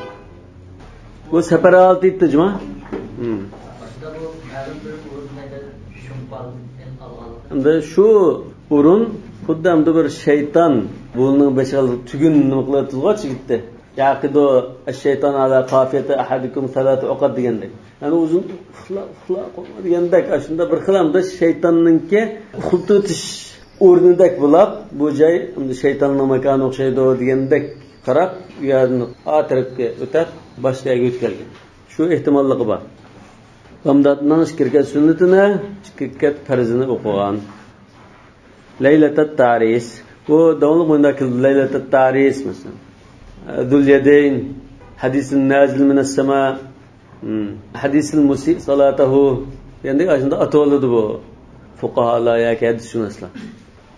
بۇ سەپەر ھالىتى ئىدى جۇما. ھىم. ئەمدى شۇ ئورۇن خۇددى ئەمدى بىر شەيتان بۇنىڭ بېشىغا تۈگۈن نېمە قىلىۋاتىدىغۇ، چىگىتتى. يەقىدۇ ئەششەيتان ئەلا قافىيەتى ئەھەدىكۇم سەلاتە ئوقات دېگەندەك. يەنى ئۇزۇن ئۇخلا، ئۇخلا، قورقما دېگەندەك، ئاشۇنداق بىر خىل ئەمدى شەيتاننىڭكى ئۇخلىتىۋېتىش ئورنىدەك بولاپ، بۇ جاي ئەمدى شەيتاننىڭ ماكانى ئوخشايدۇ دېگەندەك قاراپ، ئۇ يەردىن ئا تەرەپكە ئۆتەپ، باشقا يەرگە ئۆتۈپ كەلگەن. شۇ ئېھتىماللىقى بار. بامداتنىڭ ئىككى رەكەت سۈننىتىنى، ئىككى رەكەت پەرزىنى ئوقۇغان. لەيلەتەت تەرىس. بۇ داۋاملىق مۇنداق كېلىدۇ. لەيلەتەت تەرىس، مەسىلەن. زۇل يەدەين، ھەدىسىل نازىل مىنەس سەما، ھەدىسىل مۇسىئ سالاتەھۇ دېگەندەك ئاشۇنداق ئاتىۋالىدۇ بۇ فۇقاھالار ياكى ھەدىسشۇناسلار.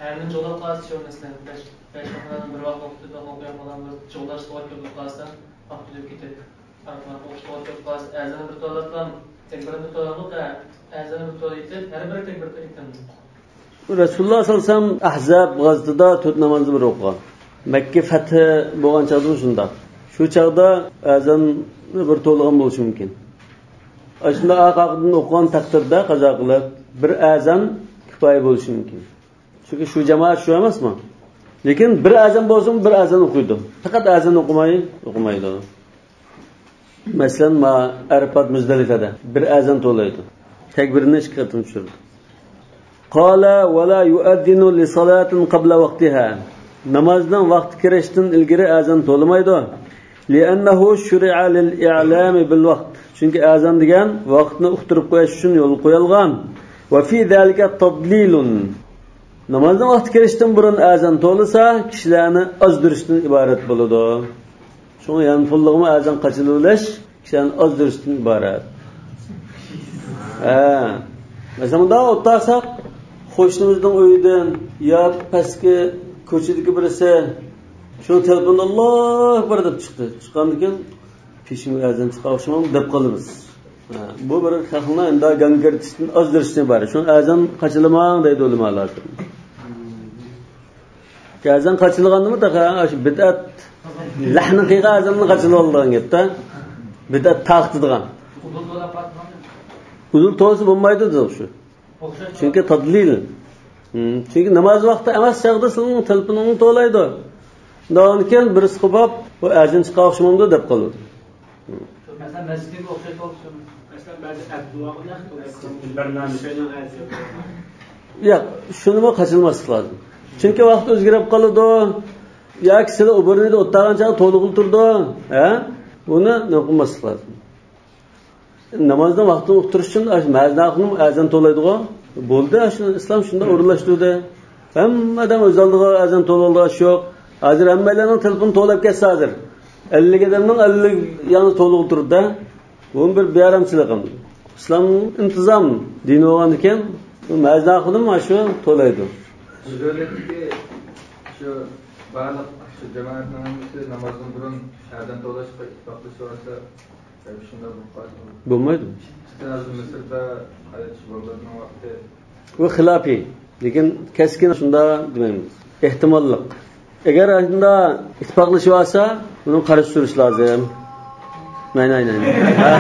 ئەرنى جۇغلاپ قالسا شۇ، مەسىلەن، بەش، بەش ۋاقىتنى بىر ۋاقىت ئوقۇتۇپ ئوقۇيالمىغان بولسا، جۇغلاش توغرا كېلىپ قالسا، ۋاقتى ئۆتۈپ كېتىپ. ئەزانى بىر تۆلەپلا، تەكبىرنى بىر تۆلەپلا، ئەزانى بىر تۆلەپ، ھەر بىر تەكبىر تۆلەپ. رەسۇلۇللاھ سەللەللاھۇ ئەلەيھى ۋەسەللەم ئەھزاب غازىتىدا تۆت نامازنى بىر ئوقۇغان. مەككە فەتھى بولغان چاغدىمۇ شۇنداق. شۇ چاغدا ئەزاننى بىر تۆلىگەن بولۇشى مۇمكىن. ئاشۇنداق ئارقا-ئارقىدىن ئوقۇغان تەقدىردە قازا قىلىپ، بىر ئەزان كۇپايە بولۇشى مۇمكىن. چۈنكى شۇ جامائەت شۇ ئەمەسمۇ؟ لېكىن بىر ئەزان بولسىمۇ بىر ئەزان ئوقۇيدۇ. پەقەت ئەزان ئوقۇماي، ئوقۇمايدۇ. مەسىلەن، ما ئەرپات مۇزدەلىپەدە بىر ئەزان توۋلايدۇ. تەكبىرنى ئىككى قېتىم چۈشۈرىدۇ. قال ولا يؤذن لصلاة قبل وقتها. نامازنىڭ ۋاقتى كىرىشتىن ئىلگىرى ئەزان توۋلىمايدۇ. لأنه شرع للإعلام بالوقت. چۈنكى ئەزان دېگەن ۋاقىتنى ئۇقتۇرۇپ قويۇش ئۈچۈن يولغا قويۇلغان. وفي ذلك تضليل. نامازنىڭ ۋاقتى كىرىشتىن بۇرۇن ئەزان توۋلىسا، كىشىلەرنى ئازدۇرۇشتىن ئىبارەت بولىدۇ. شۇڭا يانفونلۇقمۇ ئەزان قاچىلىۋېلىش كىشىلەرنى ئازدۇرۇشتىن ئىبارەت. ھە. مەسىلەن، مۇنداق ئولتۇرساق، قوشنىمىزنىڭ ئۆيىدىن يا پەسكى كوچىدىكى بىرسى شۇ تېلېفوندا «ئاللاھۇ ئەكبەر» دەپ چىقتى. چىققاندىن كېيىن، «پېشىنگە ئەزان چىققان ئوخشىمامدۇ؟» دەپ قالىمىز. ھە، بۇ بىر خەقنى ئەمدى گاڭگىرىتىشتىن ئازدۇرۇشتىن ئىبارەت. شۇڭا ئەزان قاچىلىماڭ دەيدۇ ئۆلىمالار. ئەزان قاچىلىغاندىمۇ تېخى شۇ بىدئەت لەھنى قىلغان ئەزاننى قاچىلىۋالىدىغان گەپتە. بىدئەت تارقىتىدىغان. ئۇدۇل توۋلىسا بولمايدۇ دېدۇق شۇ. چۈنكى تادلىل. ھىم، چۈنكى ناماز ۋاقتى ئەمەس چاغدا سېنىڭ تېلېفونۇڭنى توۋلايدۇ. ئۇندىن كېيىن بىرسى قوپاپ، «بۇ ئەزان چىققان ئوخشىمامدۇ؟» دەپ قالىدۇ. شۇ مەسىلەن، مەسچىتتىكى ئوخشاش بولۇپ، شۇ مەسىلەن، بەزى ئەبدۇللاھنى ياخشى بىلىدۇ. بىر نەرسە. ياق، شۇنىمۇ قاچىلىماسلىق لازىم. چۈنكى ۋاقىت ئۆزگىرىپ قالىدۇ. ياكى سىلى ئۇ بىرنىدە ئولتۇرغان چاغدا تولۇقلا تۇرىدۇ. ھە؟ بۇنى نېمە قىلماسلىق لازىم. نامازنىڭ ۋاقتىنى ئۇقتۇرۇش ئۈچۈن ئاشۇ مەزىن ئاخۇنۇم ئەزان توۋلايدىغۇ. بولدى، ئاشۇ ئىسلام شۇنداق ئورۇنلاشتۇردى. ھەممە ئادەم ئۆز ئالدىغا ئەزان توۋلايدىغان ئىش يوق. ھازىر ھەممەيلەننىڭ تېلېفونى توۋلاپ كەتسە ھازىر. ئەللىك ئادەمنىڭ ئەللىك يەڭزى تولۇق تۇرىدۇ. بۇ بىر بىئارامچىلىق. ئىسلام ئىنتىزام دىنى بولغاندىكىن، بۇ مەزىن ئاخۇنۇم شۇ تولايدۇ. ھۆرمەتلىك شۇ بارلىق شۇ جامائەتنىڭ ھەممىسى نامازدىن بۇرۇن ئەزان توۋلاشقا ئىتتىپاقلىشىۋالسا، شۇنداق بولۇپ قالسا بولمايدۇ. ئىستىنازۇل مىسردا قايتىش بولغاننىڭ ۋاقتى. بۇ خىلاپىي، لېكىن كەسكىن شۇنداق دېمەيمىز. ئېھتىماللىق. ئەگەر ئاشۇنداق ئىتتىپاقلىشىۋالسا، بۇنىڭ قارشى تۇرۇش لازىم. ناي، ناي، ناي، ناي. ھە؟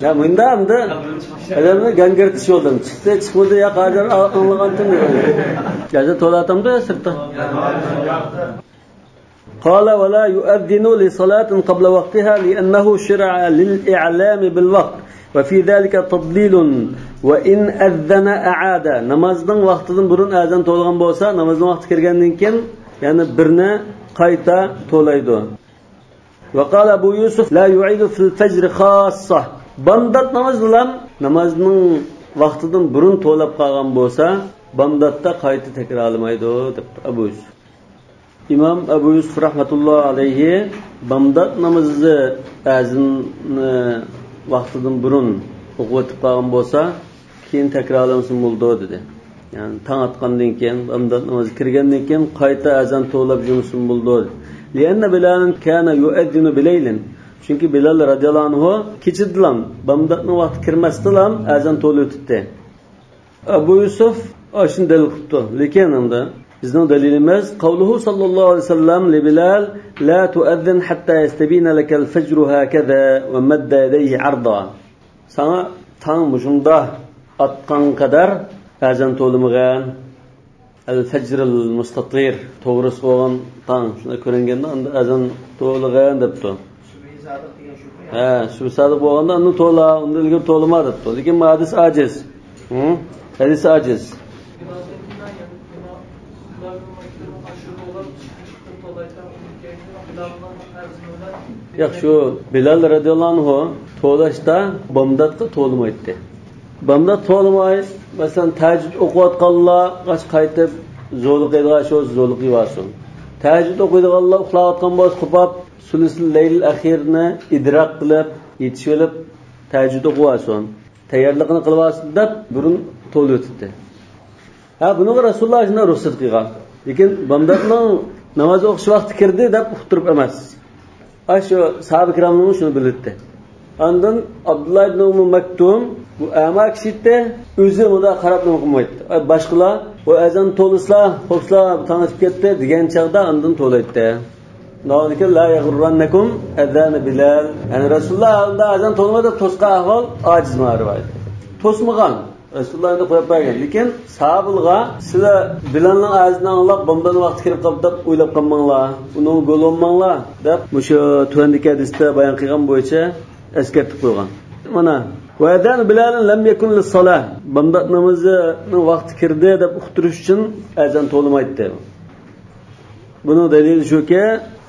يا، مۇنداق ئەمدى ئادەمنى گاڭگىرىتىش يولىدىن چىقتى، چىقمىدى، يا قادىر ئاڭلىغانتىم. يا، تولاتامدۇ سىرتتا. قال: ولا يؤذن لصلاة قبل وقتها لأنه شرع للإعلام بالوقت وفي ذلك تضليل وإن أذن أعاد. نامازنىڭ ۋاقتىدىن بۇرۇن ئەزان توۋلىغان بولسا، نامازنىڭ ۋاقتى كىرگەندىن كېيىن يەنە بىرنى قايتا توۋلايدۇ. وقال أبو يوسف: لا يعيد في الفجر خاصة. بامدات نامازىدىلا نامازنىڭ ۋاقتىدىن بۇرۇن توۋلاپ قالغان بولسا، بامداتتا قايتا تەكرارلىمايدۇ، دەپتۇ ئەبۇ يۈسۈف. ئىمام ئەبۇ يۈسۈف رەھمەتۇللا ئەلەيھى بامدات نامىزى ئەزىننى ۋاقتىدىن بۇرۇن ئوقۇۋېتىپ قالغان بولسا، كېيىن تەكرارلانسىمۇ بولىدۇ دېدى. يەنى تاڭ ئاتقاندىن كېيىن، بامدات نامىزى كىرگەندىن كېيىن قايتا ئەزان توۋلاپ يۈرمىسىمۇ بولىدۇ. لأن بلالا كان يؤذن بليل. چۈنكى بىلال رەزىياللاھۇ ئەنھۇ كېچىدىلا، بامداتنىڭ ۋاقتى كىرمەستىلا ئەزان توۋلىۋېتەتتى. ئەبۇ يۈسۈف ئاشۇنى دەلىل قىپتۇ. لېكىن ئەمدى بىزنىڭ دەلىلىمىز، قوله صلى الله عليه وسلم لبلال: لا تؤذن حتى يستبين لك الفجر هكذا، ومد يديه عرضا. ساڭا تاڭ مۇشۇنداق ئاتقان قەدەر ئەزان توۋلىمىغىن. ئەل فەجرىل مۇستەتىر، توغرىسى بولغان تاڭ شۇنداق كۆرۈنگەندە، ئاندىن ئەزان توۋلىغىن دەپتۇ. ھە، شۇبھە سادىق بولغاندا ئاندىن توۋلا، ئۇندىن ئىلگىرى توۋلىما دەپتۇ. لېكىن بۇ ھەدىس ئاجىز. ھە؟ ھەدىس ئاجىز. ياق، شۇ بىلال رەزىياللاھۇ ئەنھۇ توۋلاشتا بامداتقا توۋلىمايتتى. بامدات توۋلىماي، مەسىلەن، تەھەججۇد ئوقۇۋاتقانلارغا قايتىپ زورلۇق يەيدىغان ئىش بولسا زورلۇق يېۋالسۇن. تەھەججۇد ئوقۇيدىغانلار ئۇخلاۋاتقان بولسا، قوپاپ، سۇلۇسۇل لەيلىل ئەخىرنى ئىدراك قىلىپ، يېتىشىۋېلىپ، تەھەججۇد ئوقۇۋالسۇن. تەييارلىقىنى قىلىۋالسۇن دەپ بۇرۇن توۋلىۋېتىپتى. ھە، بۇنىڭغا رەسۇلۇللا شۇنداق رۇخسەت قىلغان. لېكىن بامداتنىڭ ناماز ئوقۇش ۋاقتى كىردى دەپ ئۇقتۇرۇپ ئەمەس. ئاشۇ ساھابە كىراممۇ شۇنى بىلەتتى. ئاندىن ئابدۇللا ئىبن ئۇممۇ مەكتۇم، بۇ ئەما كىشى ئىدى، ئۆزى مۇنداق قاراپ نېمە قىلمايتتى. ئاي، باشقىلار، ئۇ ئەزان توۋلىسىلا، خوپسىلا، تاڭ ئېتىپ كەتتى دېگەن چاغدا ئاندىن توۋلايتتى. ناۋالىكى لا يغرنكم أذان بلال. يەنى رەسۇلۇللا ئالدىدا ئەزان توۋلىمايدۇ دەپ توسقان ئەھۋال ئاجىز مانا رىۋايەت. توسمىغان. رەسۇلۇللا ئەمدى قويۇپ بەرگەن. لېكىن ساھابىلارغا، سىلەر بىلالنىڭ ئەزىنىنى ئاڭلاپ، بامداتنىڭ ۋاقتى كىرىپ قاپتۇ دەپ ئويلاپ قالماڭلار. ئۇنىڭغا گول بولماڭلار دەپ مۇشۇ تۆۋەندىكى ھەدىستە بايان قىلغان بويىچە ئەسكەرتىپ قويغان. مانا، وأذان بلال لم يكن للصلاة. بامدات نامىزىنىڭ ۋاقتى كىردى دەپ ئۇقتۇرۇش ئۈچۈن ئەزان توۋلىمايتتى. بۇنىڭ دەلىلى شۇكى،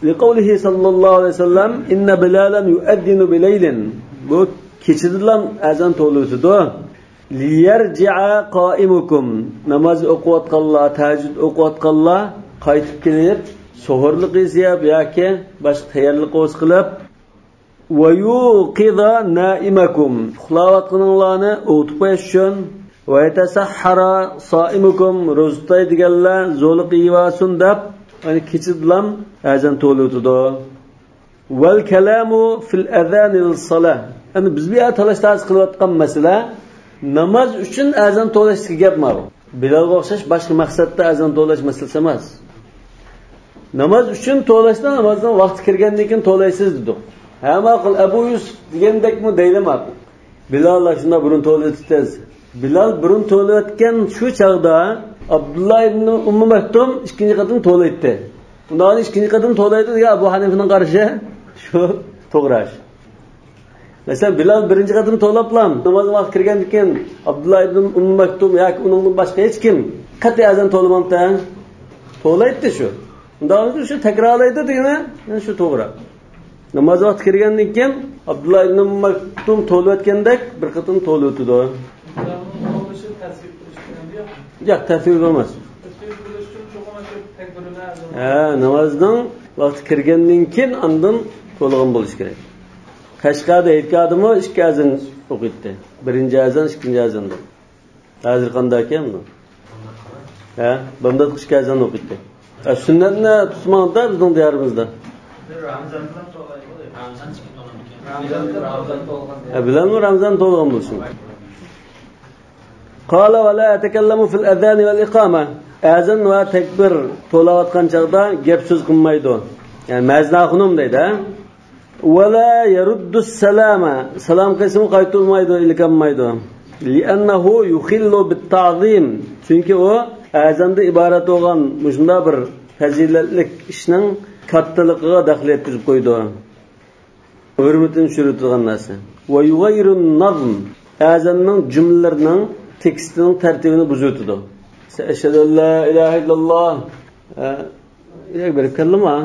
لقوله صلى الله عليه وسلم إن بلالا يؤذن بليل. بۇ كېچىدىلا ئەزان توۋلىۋېتىدۇ. ليرجع قائمكم. ناماز ئوقۇۋاتقانلار، تەھەججۇد ئوقۇۋاتقانلار قايتىپ كېلىپ، سوھۇرلۇق يېسە يەپ ياكى باشقا تەييارلىق بولسا قىلىپ، ويوقظ نائمكم. ئۇخلاۋاتقىنىڭلارنى ئويغىتىپ قويۇش ئۈچۈن. ويتسحر صائمكم. روزا تۇتاي دېگەنلەر زورلۇق يېيىۋالسۇن دەپ، يەنى كېچىدىلا ئەزان توۋلىۋېتىدۇ. والكلام في الأذان للصلاة. يەنى بىز بۇ يەردە تالاش-تارتىش قىلىۋاتقان مەسىلە ناماز ئۈچۈن ئەزان توۋلاشتىكى گەپ ماۋۇ. بىلالغا ئوخشاش باشقا مەقسەتتە ئەزان توۋلاش مەسىلىسى ئەمەس. ناماز ئۈچۈن توۋلاشتا نامازنىڭ ۋاقتى كىرگەندىن كېيىن توۋلايسىز دېدۇق. ھە، ماقۇل، ئەبۇ يۈسۈپ دېگەندەكمۇ دەيلى ماقۇل. بىلال شۇنداق بۇرۇن توۋلىۋېتىپتىز. بىلال بۇرۇن توۋلىۋەتكەن شۇ چاغدا ئابدۇللا ئىبن ئۇممۇ مەكتۇم ئىككىنچى قېتىم توۋلايتتى. ئۇنداق ئىككىنچى قېتىم توۋلايدۇ دېگەن ئەبۇ ھەنىفىنىڭ قارىشى شۇ توغرا ئىش. مەسىلەن، بىلال بىرىنچى قېتىم توۋلاپلا، نامازنىڭ ۋاقتى كىرگەندىن كېيىن ئابدۇللا ئىبن ئۇممۇ مەكتۇم ياكى ئۇنىڭدىن باشقا ھېچكىم قەتئىي ئەزان توۋلىمامتى؟ توۋلايتتى شۇ. ئۇنداق شۇ تەكرارلايدۇ دېگىنى، يەنى شۇ توغرا. ناماز ۋاقتى كىرگەندىن كېيىن ئابدۇللا ئىبن ئۇممۇ مەكتۇم توۋلىۋەتكەندەك بىر قېتىم توۋلىۋېتىدۇ. ياق، تەرتىپ بولماس. ھە، نامازنىڭ ۋاقتى كىرگەندىن كېيىن ئاندىن تولىغان بولۇش كېرەك. قەشقەردە ھېيتگاھدىمۇ ئىككى ئەزان ئوقۇيتتى. بىرىنچى ئەزان، ئىككىنچى ئەزان دەپ. ھازىر قانداق ئىكەن بۇ؟ ھە، بامداتقا ئىككى ئەزان ئوقۇيتتى. ھە، سۈننەتنى تۇتماڭدا بىزنىڭ دىيارىمىزدا. رامزان بىلەن توغرا، رامزان چىقىپ قالغان. ھە، بىلەنمۇ رامزان تولغان بولسۇن. قال ولا أتكلم في الأذان والإقامة. ئەزان ۋە تەكبىر تولاۋاتقان چاغدا گەپ سۆز قىلمايدۇ. يەنى مەزىن ئاخۇنۇم دەيدۇ، ھە؟ ولا يرد السلام. سالام قىلسىمۇ قايتۇرمايدۇ، ئىلىك ئالمايدۇ. لأنه يخل بالتعظيم. چۈنكى ئۇ ئەزاندىن ئىبارەت بولغان مۇشۇنداق بىر پەزىلەتلىك ئىشنىڭ كاتتىلىقىغا دەخلى يەتكۈزۈپ قويىدۇ. ھۆرمىتىنى چۈشۈرۈۋېتىدىغان نەرسە. ويغير النظم. ئەزاننىڭ جۈملىلىرىنىڭ تېكىستىنىڭ تەرتىپىنى بۇزۇۋېتىدۇ. مەسىلەن، أشهد أن لا إله إلا الله. ھە، ياق، بېرىپ كەلدىم ھا.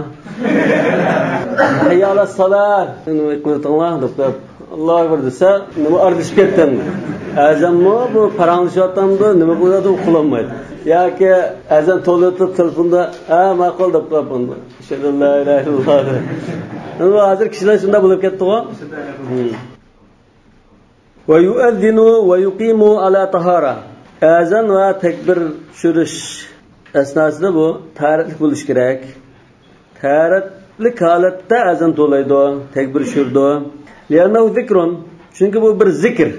حي على الصلاة. نېمە قىلىۋېتىڭلار دەپ قويۇپ، الله أكبر دېسە، نېمە ئارىلىشىپ كەتتىم. ئەزانمۇ بۇ پاراڭلىشىۋاتامدۇ، نېمە قىلىۋاتىدۇ، ئۇقۇلالمايدۇ. ياكى ئەزان تولۇۋېتىپ تېلېفوندا، ھە، ماقۇل دەپ قويۇپ، أشهد أن لا إله إلا الله. ھازىر كىشىلەر شۇنداق بولۇپ كەتتىغۇ. ھىم. ويؤذن ويقيم على طهارة. ئەزان ۋە تەكبىر چۈشۈرۈش ئەسناسىدا بۇ تاھارەتلىك بولۇشى كېرەك. تاھارەتلىك ھالەتتە ئەزان توۋلايدۇ، تەكبىر چۈشۈرىدۇ. لأنه ذكر. چۈنكى بۇ بىر زىكىر.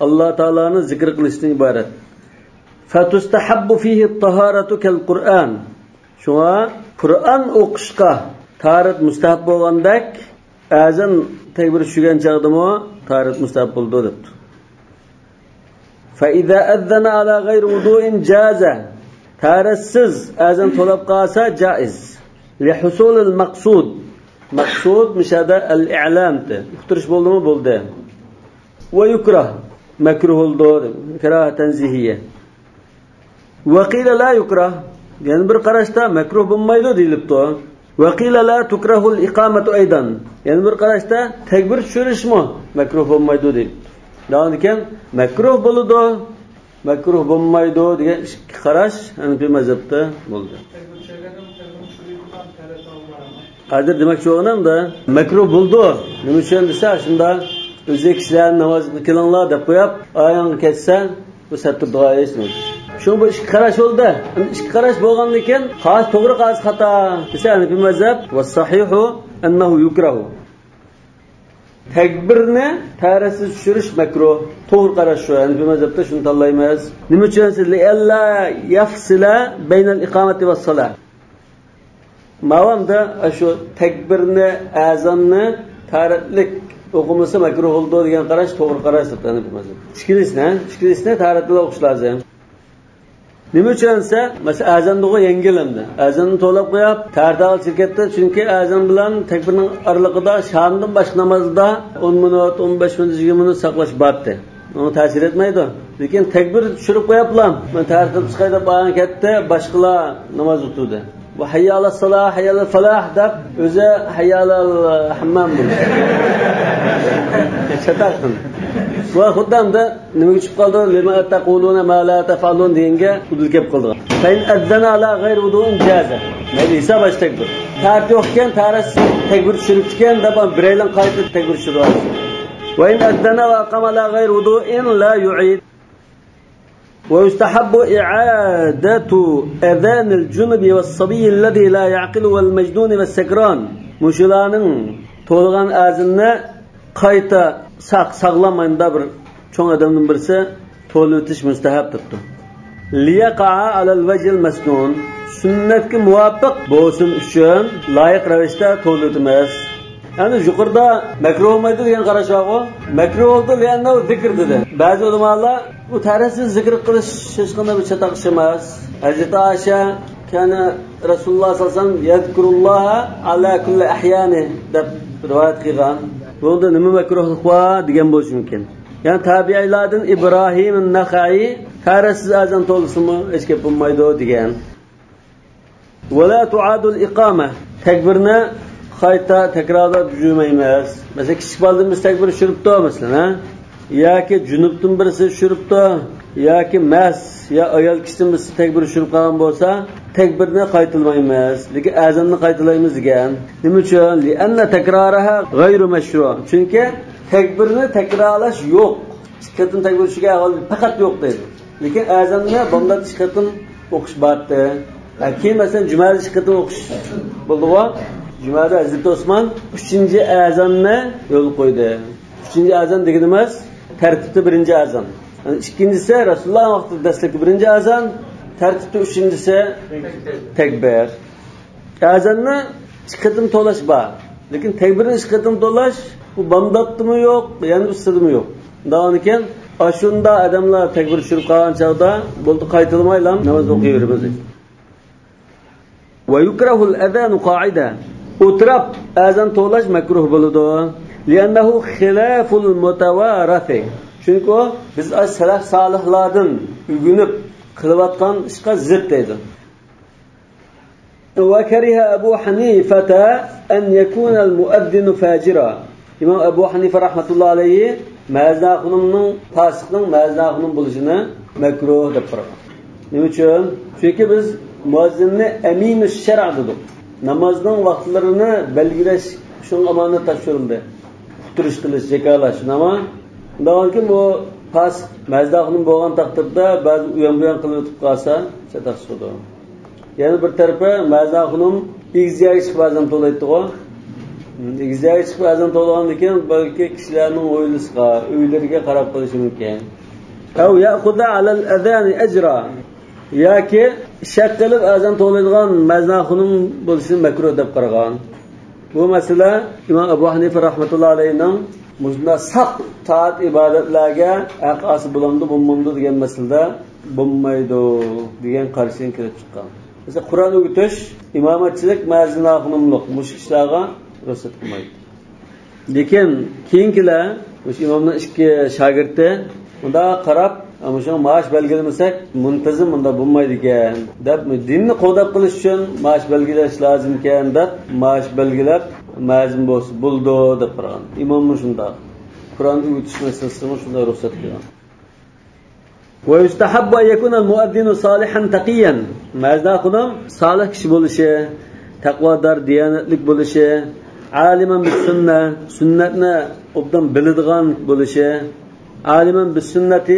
ئاللا تائالانى زىكىر قىلىشتىن ئىبارەت. فتستحب فيه الطهارة كالقرآن. شۇڭا قۇرئان ئوقۇشقا تاھارەت مۇستەھەب بولغاندەك، ئەزان تەكبىر چۈشۈرگەن چاغدىمۇ تاھارەت مۇستەھەب بولىدۇ دەپتۇ. فإذا أذن على غير وضوء جاز. تاھارەتسىز ئەزان توۋلاپ قالسا جائىز. لحصول المقصود. مەقسۇد مۇشۇ يەردە الإعلام دە. ئۇقتۇرۇش بولدىمۇ؟ بولدى. ويكره. مەكرۇھ بولىدۇ. كراھە تەنزىھىيە. وقيل لا يكره. يەنە بىر قاراشتا مەكرۇھ بولمايدۇ دېيىلىپتۇ. وقيل لا تكره الإقامة أيضا. يەنە بىر قاراشتا تەكبىر چۈشۈرۈشمۇ مەكرۇھ بولمايدۇ دېيىلىپتۇ. دەۋامىدىكەن مەكرۇھ بولىدۇ، مەكرۇھ بولمايدۇ دېگەن ئىككى قاراش ھەنەفىي مەزھەپتە بولدى. ھازىر دېمەكچى بولغىنىمدا، مەكرۇھ بولىدۇ. نېمە ئۈچۈن دېسە، شۇنداق ئۆزى كىشىلەرنى نامازغا كېلىڭلار دەپ قويۇپ، ئاياڭغا كەتسە، بۇ سەتتۇر دۇئا ئېيتسۇن. شۇ بۇ ئىككى قاراش بولدى. ئەمدى ئىككى قاراش بولغاندىن كېيىن، قايسى توغرا، قايسى خاتا دېسە، ھەنەفىي مەزھەپ، والصحيح أنه يكره. تەكبىرنى تەھارەتسىز چۈشۈرۈش مەكرۇھ. توغرا قاراش شۇ. ھەنەفىي مەزھەپتە شۇنى تاللايمىز. نېمە ئۈچۈن دېسە، لئلا يفصل بين الإقامة والصلاة. ماۋامدا شۇ تەكبىرنى، ئەزاننى تاھارەتلىك ئوقۇمىسا مەكرۇھ بولىدۇ دېگەن قاراش توغرا قاراش دەپ تەنبىھ قىلىمىز. ئىككىلىسىنى، ئىككىلىسىنى تاھارەت بىلەن ئوقۇش لازىم. نېمە ئۈچۈن دېسە، مەسىلەن، ئەزاندىغۇ يەڭگىل ئەمدى. ئەزاننى توۋلاپ قويۇپ، تەھارەت ئالغىلى كەتتى، چۈنكى ئەزان بىلەن تەكبىرنىڭ ئارىلىقىدا شامدىن باشقا نامازدا ئون مىنۇت، ئون بەش مىنۇت، يىگىرمە مىنۇت ساقلاش بارتى. ئۇنىڭ تەسىرى يەتمەيدۇ. لېكىن تەكبىر چۈشۈرۈپ قويۇپلا، مەن تەھارەت ئېلىپ چىقاي دەپ ئايان كەتتى، باشقىلار ناماز ئۆتۈردى. بۇ ھەييە ئالەسسالا، ھەييە ئەلەل فالاھ دەپ، ئۆزى ھەييە ئەلەل ھەممام بولدى. چاتاق قىلدى. بۇ خۇددى ئەمدى نېمىگە چۈشۈپ قالدى؟ لىمە تەقۇلۇنە ما لا تەفئەلۇن دېگەنگە ئۇدۇل كەپ قالدى. فەئىن ئەززەنە ئەلا غەيرى ۋۇدۇئىن جازە. مەيلى، ھېساب ئاچ تەكبىر. تەھارەت يوق ئىكەن، تەھارەتسىز تەكبىر چۈشۈرۈپتىكەن دەپ، بىرەيلەن قايتا تەكبىر چۈشۈرۈۋالسۇن. وَإِنْ أَذَّنَ وَأَقَامَ عَلَى غَيْرِ وُضُوءٍ لَا يُعِيدُ. وَيُسْتَحَبُّ إِعَادَةُ أَذَانِ الْجُنُبِ وَالصَّبِيِّ الَّذِي لَا يَعْقِلُ وَالْمَجْنُونِ وَالسَّكْرَانِ. مۇشۇلارنىڭ توۋلىغان ئەزىنىنى قايتا ساق، ساغلام، مۇنداق بىر چوڭ ئادەمدىن بىرسى توۋلىۋېتىش مۇستەھەپ دەپتۇ. لِيَقَعَ عَلَى الْوَجْهِ الْمَسْنُونِ. سۈننەتكە مۇۋاپىق بولسۇن ئۈچۈن لايىق رەۋىشتە توۋلىۋېتىمىز. يەنى يۇقىرىدا مەكرۇھ بولمايدۇ دېگەن قاراش بارغۇ. مەكرۇھ بولىدۇ، لىئەننەھۇ زىكىر دېدى. بەزى ئۆلىمالار بۇ تەھارەتسىز زىكىر قىلىش ھېچقانداق بىر چاتاق ئىش ئەمەس. ھەزرىتى ئائىشە، كان رسول الله صلى الله عليه وسلم يذكر الله على كل أحيانه دەپ رىۋايەت قىلغان. بۇنىڭدا نېمە مەكرۇھلۇق بار دېگەن بولۇشى مۇمكىن. يەنى تابىئىيلاردىن ئىبراھىم نەخەئىي تەھارەتسىز ئەزان توۋلىسىمۇ ھېچ گەپ بولمايدۇ دېگەن. ولا تعاد الإقامة. تەكبىرنى قايتا تەكرارلاپ يۈرمەيمىز. مەسىلەن، كىچىك بالىدىن بىز تەكبىر چۈشۈرۈپتۇ، مەسىلەن، ھە؟ ياكى جۇنۇپتىن بىرسى چۈشۈرۈپتۇ، ياكى مەس يا ئايال كىشىدىن بىرسى تەكبىر چۈشۈرۈپ قالغان بولسا، تەكبىرنى قايتىلىمايمىز، لېكىن ئەزاننى قايتىلايمىز دېگەن. نېمە ئۈچۈن؟ لأن تكرارها غير مشروع. چۈنكى تەكبىرنى تەكرارلاش يوق. ئىككى قېتىم تەكبىر چۈشۈرگەن ئەھۋال پەقەت يوق دەيدۇ. لېكىن ئەزاننى بامدات ئىككى قېتىم ئوقۇش بارتى. ھە، كېيىن مەسىلەن جۈمەدە ئىككى قېتىم ئوقۇش بولدىغۇ. جۈمەدە ھەزرىتى ئوسمان ئۈچىنچى ئەزاننى يولغا قويدى. ئۈچىنچى ئەزان دېگىنىمىز تەرتىپتە بىرىنچى ئەزان. يەنى ئىككىنچىسى رەسۇلۇللا ۋاقتىدا دەسلەپكى بىرىنچى ئەزان، تەرتىپتە ئۈچىنچىسى تەكبىر. ئەزاننى ئىككى قېتىم توۋلاش بار. لېكىن تەكبىرنى ئىككى قېتىم توۋلاش، بۇ بامداتتىمۇ يوق، يەنە ئۈستىدىمۇ يوق. ئۇنداق ئىكەن، ئاشۇنداق ئادەملەر تەكبىر چۈشۈرۈپ قالغان چاغدا، بولدى، قايتىلىمايلا ناماز ئوقۇيۋېرىمىز. ويكره الأذان قاعدة. ئولتۇرۇپ ئەزان توۋلاش مەكرۇھ بولىدۇ. لأنه خلاف المتوارث. چۈنكى ئۇ بىز سەلەف سالىھلاردىن ئۆگىنىپ قىلىۋاتقان ئىشقا زىت دەيدۇ. وكره أبو حنيفة أن يكون المؤذن فاجرا. ئىمام ئەبۇ ھەنىفە رەھمەتۇللا ئەلەيھى مەزىنە خانىمنىڭ، پاسىقنىڭ مەزىنە خانىم بولۇشىنى مەكرۇھ دەپ قارىغان. نېمە ئۈچۈن؟ چۈنكى بىز مۇئەززىننى ئەمىنۇ شەرئ دېدۇق. نامازنىڭ ۋاقىتلىرىنى بەلگىلەش شۇنىڭغا ئامانەت تاپشۇرۇلدى. ئۇقتۇرۇش قىلىش، جاكارلاش، نېمە؟ ئۇنداق بولغاندىكىن بۇ پاسىق مەزىنە خانىم بولغان تەقدىردە بەزى ئۇيان-بۇيان قىلىۋېتىپ قالسا، چاتاق چىقىدۇ. يەنە بىر تەرىپى، مەزىنە خانىم ئېگىز يەرگە چىقىپ ئەزان توۋلايتتىغۇ. ئېگىز يەرگە چىقىپ ئەزان توۋلىغاندىن كېيىن، بەلكى كىشىلەرنىڭ ھويلىسىغا، ئۆيلىرىگە قاراپ قېلىشى مۇمكىن. أو يأخذ على الأذان أجرا. ياكى شەك قىلىپ ئەزان توۋلايدىغان مەزىنە خانىم بولۇشىنى مەكرۇھ دەپ قارىغان. بۇ مەسىلە ئىمام ئەبۇ ھەنىفە رەھمەتۇللا ئەلەيھىنىڭ مۇشۇنداق ساق تائەت ئىبادەتلەرگە ھەق ئالسا بولامدۇ، بولمامدۇ دېگەن مەسىلىدە بولمايدۇ دېگەن قارىشىدىن كېلىپ چىققان. مەسىلەن، قۇرئان ئۆگىتىش، ئىمامەتچىلىك، مەزىنە خانىملىق، مۇشۇ ئىشلارغا رۇخسەت قىلمايدۇ. لېكىن كېيىنكىلەر، مۇشۇ ئىمامنىڭ ئىككى شاگىرتى، مۇنداق قاراپ، مۇشۇڭا مائاش بەلگىلىمىسەك، مۇنتىزىم مۇنداق بولمايدىكەن، دەپ، دىننى قوغداپ قېلىش ئۈچۈن مائاش بەلگىلەش لازىمكەن، دەپ، مائاش بەلگىلەپ، مەزىن بولسا بولىدۇ، دەپ قارىغان. ئىماممۇ شۇنداق. قۇرئان ئۆگىتىش مەسىلىسىمۇ شۇنداق رۇخسەت قىلغان. ويستحب أن يكون المؤذن صالحا تقيا. مەزىنە خانىم سالىھ كىشى بولۇشى، تەقۋادار، دىيانەتلىك بولۇشى، عالما بالسنة، سۈننەتنى ئوبدان بىلىدىغان بولۇشى، عالما بالسنة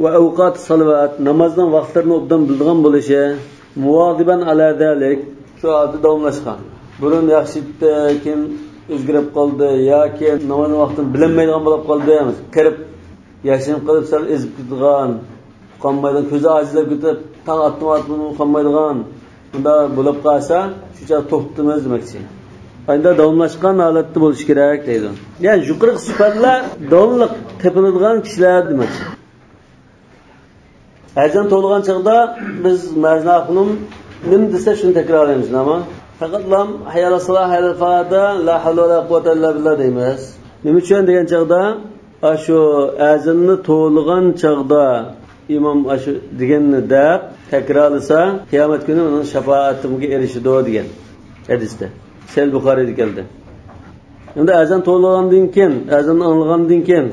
وأوقات الصلوات، نامازنىڭ ۋاقىتلىرىنى ئوبدان بىلىدىغان بولۇشى، مواظبا على ذلك، شۇ ھالدا داۋاملاشقان. بۇرۇن ياخشى ئىدى، كېيىن ئۆزگىرىپ قالدى ياكى نامازنىڭ ۋاقتىنى بىلەلمەيدىغان بولۇپ قالدى، قېرىپ ياشىنىپ قېلىپ سەل ئېزىپ كېتىدىغان، ئۇخلىمايدىغان، كۆزى ئاجىزلاپ كېتىپ، تاڭ ئاتتىمۇ ئاتمىدىمۇ ئۇخلىمايدىغان، مۇنداق بولۇپ قالسا، شۇ چاغدا توختىتىمىز دېمەكچى. ئەمدى داۋاملاشقان ھالەتتە بولۇشى كېرەك دەيدۇ. يەنى يۇقىرىقى سۈپەتلەر داۋاملىق تېپىلىدىغان كىشىلەر دېمەكچى. ئەزان توۋلىغان چاغدا بىز مەزىنە خانىم نېمە دېسە شۇنى تەكرارلايمىز، نېمە؟ پەقەتلا ھەييە ئەلەسسالاھ، ھەييە ئەلەلفالاھ، لا ھەۋلە ۋەلا قۇۋۋەتە ئىللا بىللاھ دەيمىز. نېمە ئۈچۈن دېگەن چاغدا، ئاشۇ ئەزاننى توۋلىغان چاغدا ئىمام ئاشۇ دېگەننى دەپ تەكرارلىسا، قىيامەت كۈنى ئۇنىڭ شاپائىتىمگە ئېرىشىدۇ دېگەن ھەدىستە. سەھىھ بۇخارىيدا كەلدى. ئەمدى ئەزان توۋلىغاندىن كېيىن، ئەزاننى ئاڭلىغاندىن كېيىن،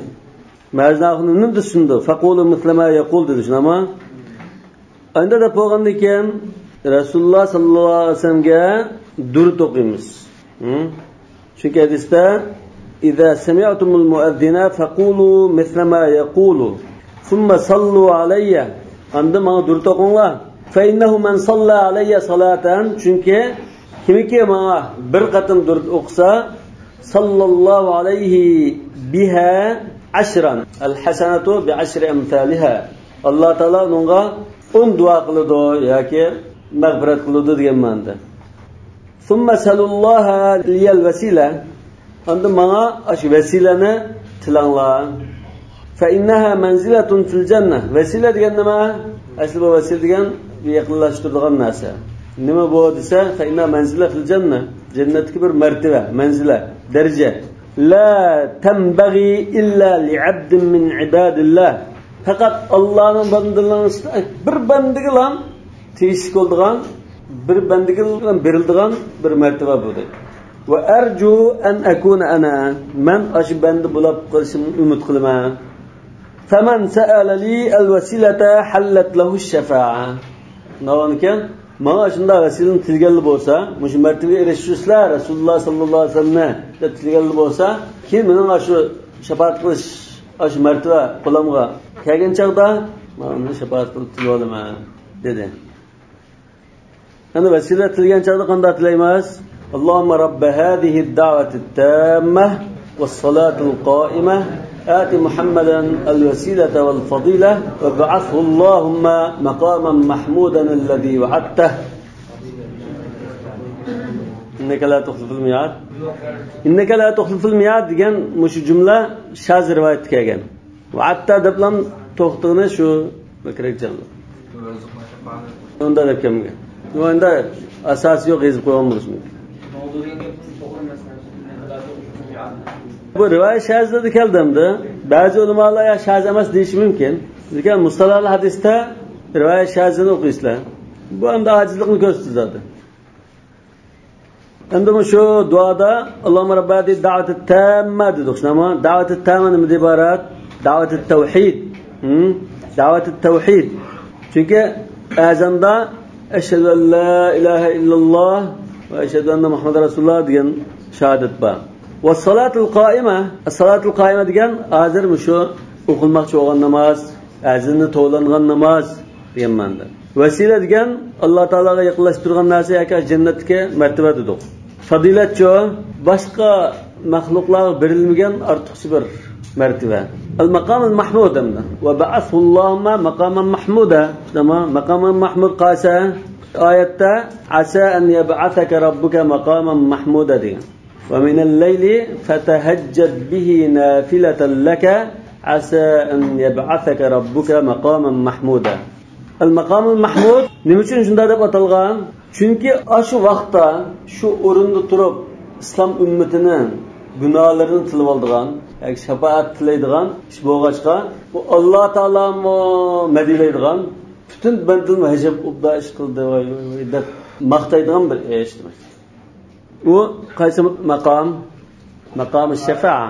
مەزىنە خانىم نېمە دېسۇن دېدى؟ فقولوا مثل ما يقول دېدى، شۇنداقمۇ؟ ئەمدى دەپ بولغاندىن كېيىن، رەسۇلۇللا ساللاللاھۇ ئەلەيھى ۋەسەللەمگە دۇرۇت ئوقۇيمىز. ھە؟ چۈنكى ھەدىستە، إذا سمعتم المؤذن فقولوا مثل ما يقول ثم صلوا علي. ئاندىن ماڭا دۇرۇت ئوقۇڭلار. فإنه من صلى علي صلاة، چۈنكى كىمكى ماڭا بىر قېتىم دۇرۇت ئوقۇسا، صلى الله عليه بها عشرا، الحسنة بعشر أمثالها. ئاللا تائالا ئۇنىڭغا ئون دۇئا قىلىدۇ ياكى مەغپىرەت قىلىدۇ دېگەن مەنىدە. ثم سلوا الله لي الوسيلة. ئاندىن ماڭا ئاشۇ ۋەسىلەنى تىلەڭلار. فإنها منزلة في الجنة. ۋەسىلە دېگەن نېمە؟ ئەسلى بۇ ۋەسىلە دېگەن يېقىنلاشتۇرىدىغان نەرسە. نېمە بۇ دېسە، فإنها منزلة في الجنة. جەننەتتىكى بىر مەرتىۋە، مەنزىلە، دەرىجە. لا تنبغي إلا لعبد من عباد الله. پەقەت ئاللانىڭ بەندىلىرىنىڭ ئىچىدە بىر بەندىگىلا تېگىشلىك بولىدىغان، بىر بەندىگىلا بېرىلىدىغان بىر مەرتىۋە بۇ دەيدۇ. وأرجو أن أكون أنا. مەن ئاشۇ بەندە بولۇپ قېلىشىمنى ئۈمىد قىلىمەن. فمن سأل لي الوسيلة حلت له الشفاعة. ناۋانكەن، ماڭا شۇنداق ۋەسىلىنى تىلىگەنلا بولسا، مۇشۇ مەرتىۋىگە ئېرىشىشلەر، رەسۇلۇللا ساللاللاھۇ ئەلەيھى ۋەسەللەمنى دەپ تىلىگەنلا بولسا، كېيىن مېنىڭ ئاشۇ شاپائەت قىلىش، ئاشۇ مەرتىۋە قولۇمغا كەلگەن چاغدا، مانا شاپائەت قىلىپ تىلىۋالىمەن، دېدى. ئەمدى ۋەسىلە تىلىگەن چاغدا قانداق تىلەيمىز؟ اللهم رب هذه الدعوة التامة والصلاة القائمة آت محمدا الوسيلة والفضيلة وابعثه اللهم مقاما محمودا الذي وعدته إنك لا تخلف الميعاد. إنك لا تخلف الميعاد دېگەن مۇشۇ جۈملە شاز رىۋايەتتە كەلگەن. ۋەئەدتە دەپلا توختىغىنى شۇ بەكرەك جانلىق. ئۇنداق دەپ كەلمىگەن. ئۇ ئەمدى ئاساسى يوق، يېزىپ قويغان بولۇشى مۇمكىن. بۇ رىۋايەت شازلىرىدا كەلدى ئەمدى. بەزى ئۆلىمالار يا شاز ئەمەس دېيىشى مۇمكىن. لېكىن مۇستەلەھۇل ھەدىستە رىۋايەت شازلىرىنى ئوقۇيسىلەر. بۇ ئەمدى ئاجىزلىقنى كۆرسىتىدۇ زادى. ئەمدى مۇشۇ دۇئادا اللهم رب هذه الدعوة التامة دېدۇق، شۇنداقمۇ؟ دەۋەتىت تامە نېمىدىن ئىبارەت؟ دەۋەتىت تەۋھىد. ھىم؟ دەۋەتىت تەۋھىد. چۈنكى ئەزاندا ئەشھەدۇ ئەن لا ئىلاھە ئىللاللا ۋە ئەشھەدۇ ئەننە مۇھەممەدەن رەسۇلۇللا دېگەن شاھادەت بار. ۋەسسالاتۇل قائىمە، ئەسسالاتۇل قائىمە دېگەن ھازىر مۇشۇ ئوقۇلماقچى بولغان ناماز، ئەزىنى توۋلانغان ناماز دېگەن مەنىدە. ۋەسىلە دېگەن ئاللا تائالاغا يېقىنلاشتۇرغان نەرسە ياكى جەننەتتىكى مەرتىۋە دېدۇق. پەزىلەتچۇ؟ باشقا مەخلۇقلارغا بېرىلمىگەن ئارتۇقچە بىر مەرتىۋە. ئەل ماقامىل مەھمۇد ئەمدى. ۋە بەئەسھۇللاھۇممە ماقامەن مەھمۇدە. ماقامەن مەھمۇد قايسى؟ ئايەتتە ئەسا ئەن يەبئەسەكە رەببۇكە ماقامەن مەھمۇدە دېگەن. ومن الليل فتهجد به نافلة لك عسى أن يبعثك ربك مقاما محمودا. ئەل ماقامۇل مەھمۇد نېمە ئۈچۈن شۇنداق دەپ ئاتالغان؟ چۈنكى ئاشۇ ۋاقىتتا، شۇ ئورۇندا تۇرۇپ، ئىسلام ئۈممىتىنىڭ گۇناھلىرىنى تىلىۋالىدىغان، ياكى شاپائەت تىلەيدىغان ئىش بولغاچقا، بۇ ئاللا تائالامۇ مەدھىيلەيدىغان، پۈتۈن بەندىلەرمۇ ئەجەب ئوبدان ئىش قىلدى، ۋاي، ۋاي، ۋاي دەپ ماختايدىغان بىر ئىش دېمەك. ئۇ قايسى ماقام؟ ماقامى شەفائە.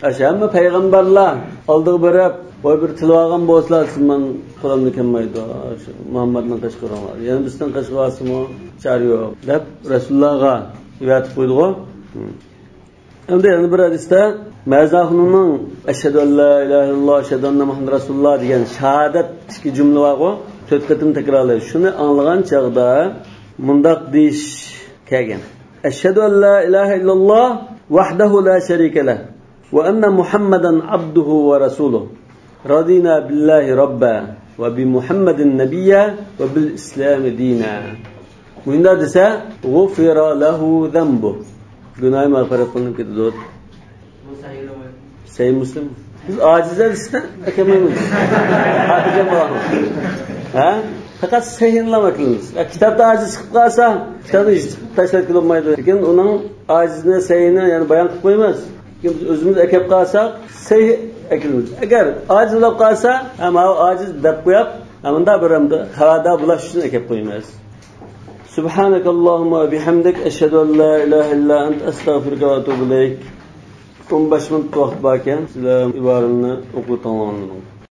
ئاشۇ ھەممە پەيغەمبەرلەر ئالدىغا بېرىپ، ۋاي بىر تىلىۋالغان بولسىلا، سىز مەن قولۇمدىن كەلمەيدۇ، شۇ مۇھەممەدنىڭ قېشىغا بېرىڭلار. يەنە بىزنىڭ قېشىغا بارسىمۇ چارە يوق دەپ رەسۇلۇللاغ ئەۋەتىپ قويدىغۇ. ئەمدى يەنە بىر ھەدىستە مەزاخۇننىڭ ئەشھەدۇ ئەن لا ئىلاھە ئىللاللا، ئەشھەدۇ ئەننە مۇھەممەدەن رەسۇلۇللا دېگەن شاھادەتتىكى جۈملە بارغۇ، تۆت قېتىم تەكرارلايدۇ. شۇنى ئاڭلىغان چاغدا مۇنداق دېيىش كەلگەن. أشهد أن لا إله إلا الله وحده لا شريك له وأن محمدا عبده ورسوله. رضينا بالله ربا وبمحمد نبيا وبالإسلام دينا. مۇنداق دېسە، غفر له ذنبه. گۇناھى مەغپىرەت قىلىنىپ كېتىدۇ. سەھىھ مۇسلىم. بىز ئاجىزلار دېسە ئەكەلمەيمىز. ھە؟ پەقەت سەھىھنىلا ئەكىلىمىز. كىتابتا ئاجىز چىقىپ قالسا، كىتابنى يىرتىپ تاشلاپ كېلەلمەيدۇ. لېكىن ئۇنىڭ ئاجىزنى، سەھىھنى يەنە بايان قىلىپ قويىمىز. لېكىن بىز ئۆزىمىز ئەكەپ قالساق، سەھىھ ئەكىلىمىز. ئەگەر ئاجىز بولۇپ قالسا، ھە، ماۋۇ ئاجىز دەپ قويۇپ، ھە، مۇنداق بىر خەۋەردار بولاش ئۈچۈن ئەكەپ قويىمىز. سبحانك اللهم وبحمدك، أشهد أن لا إله إلا أنت، أستغفرك وأتوب إليك. ئون بەش مىنۇت ۋاقىت باركەن، سىلەر ئىبارىنى ئوقۇپ تاماملىدىڭ.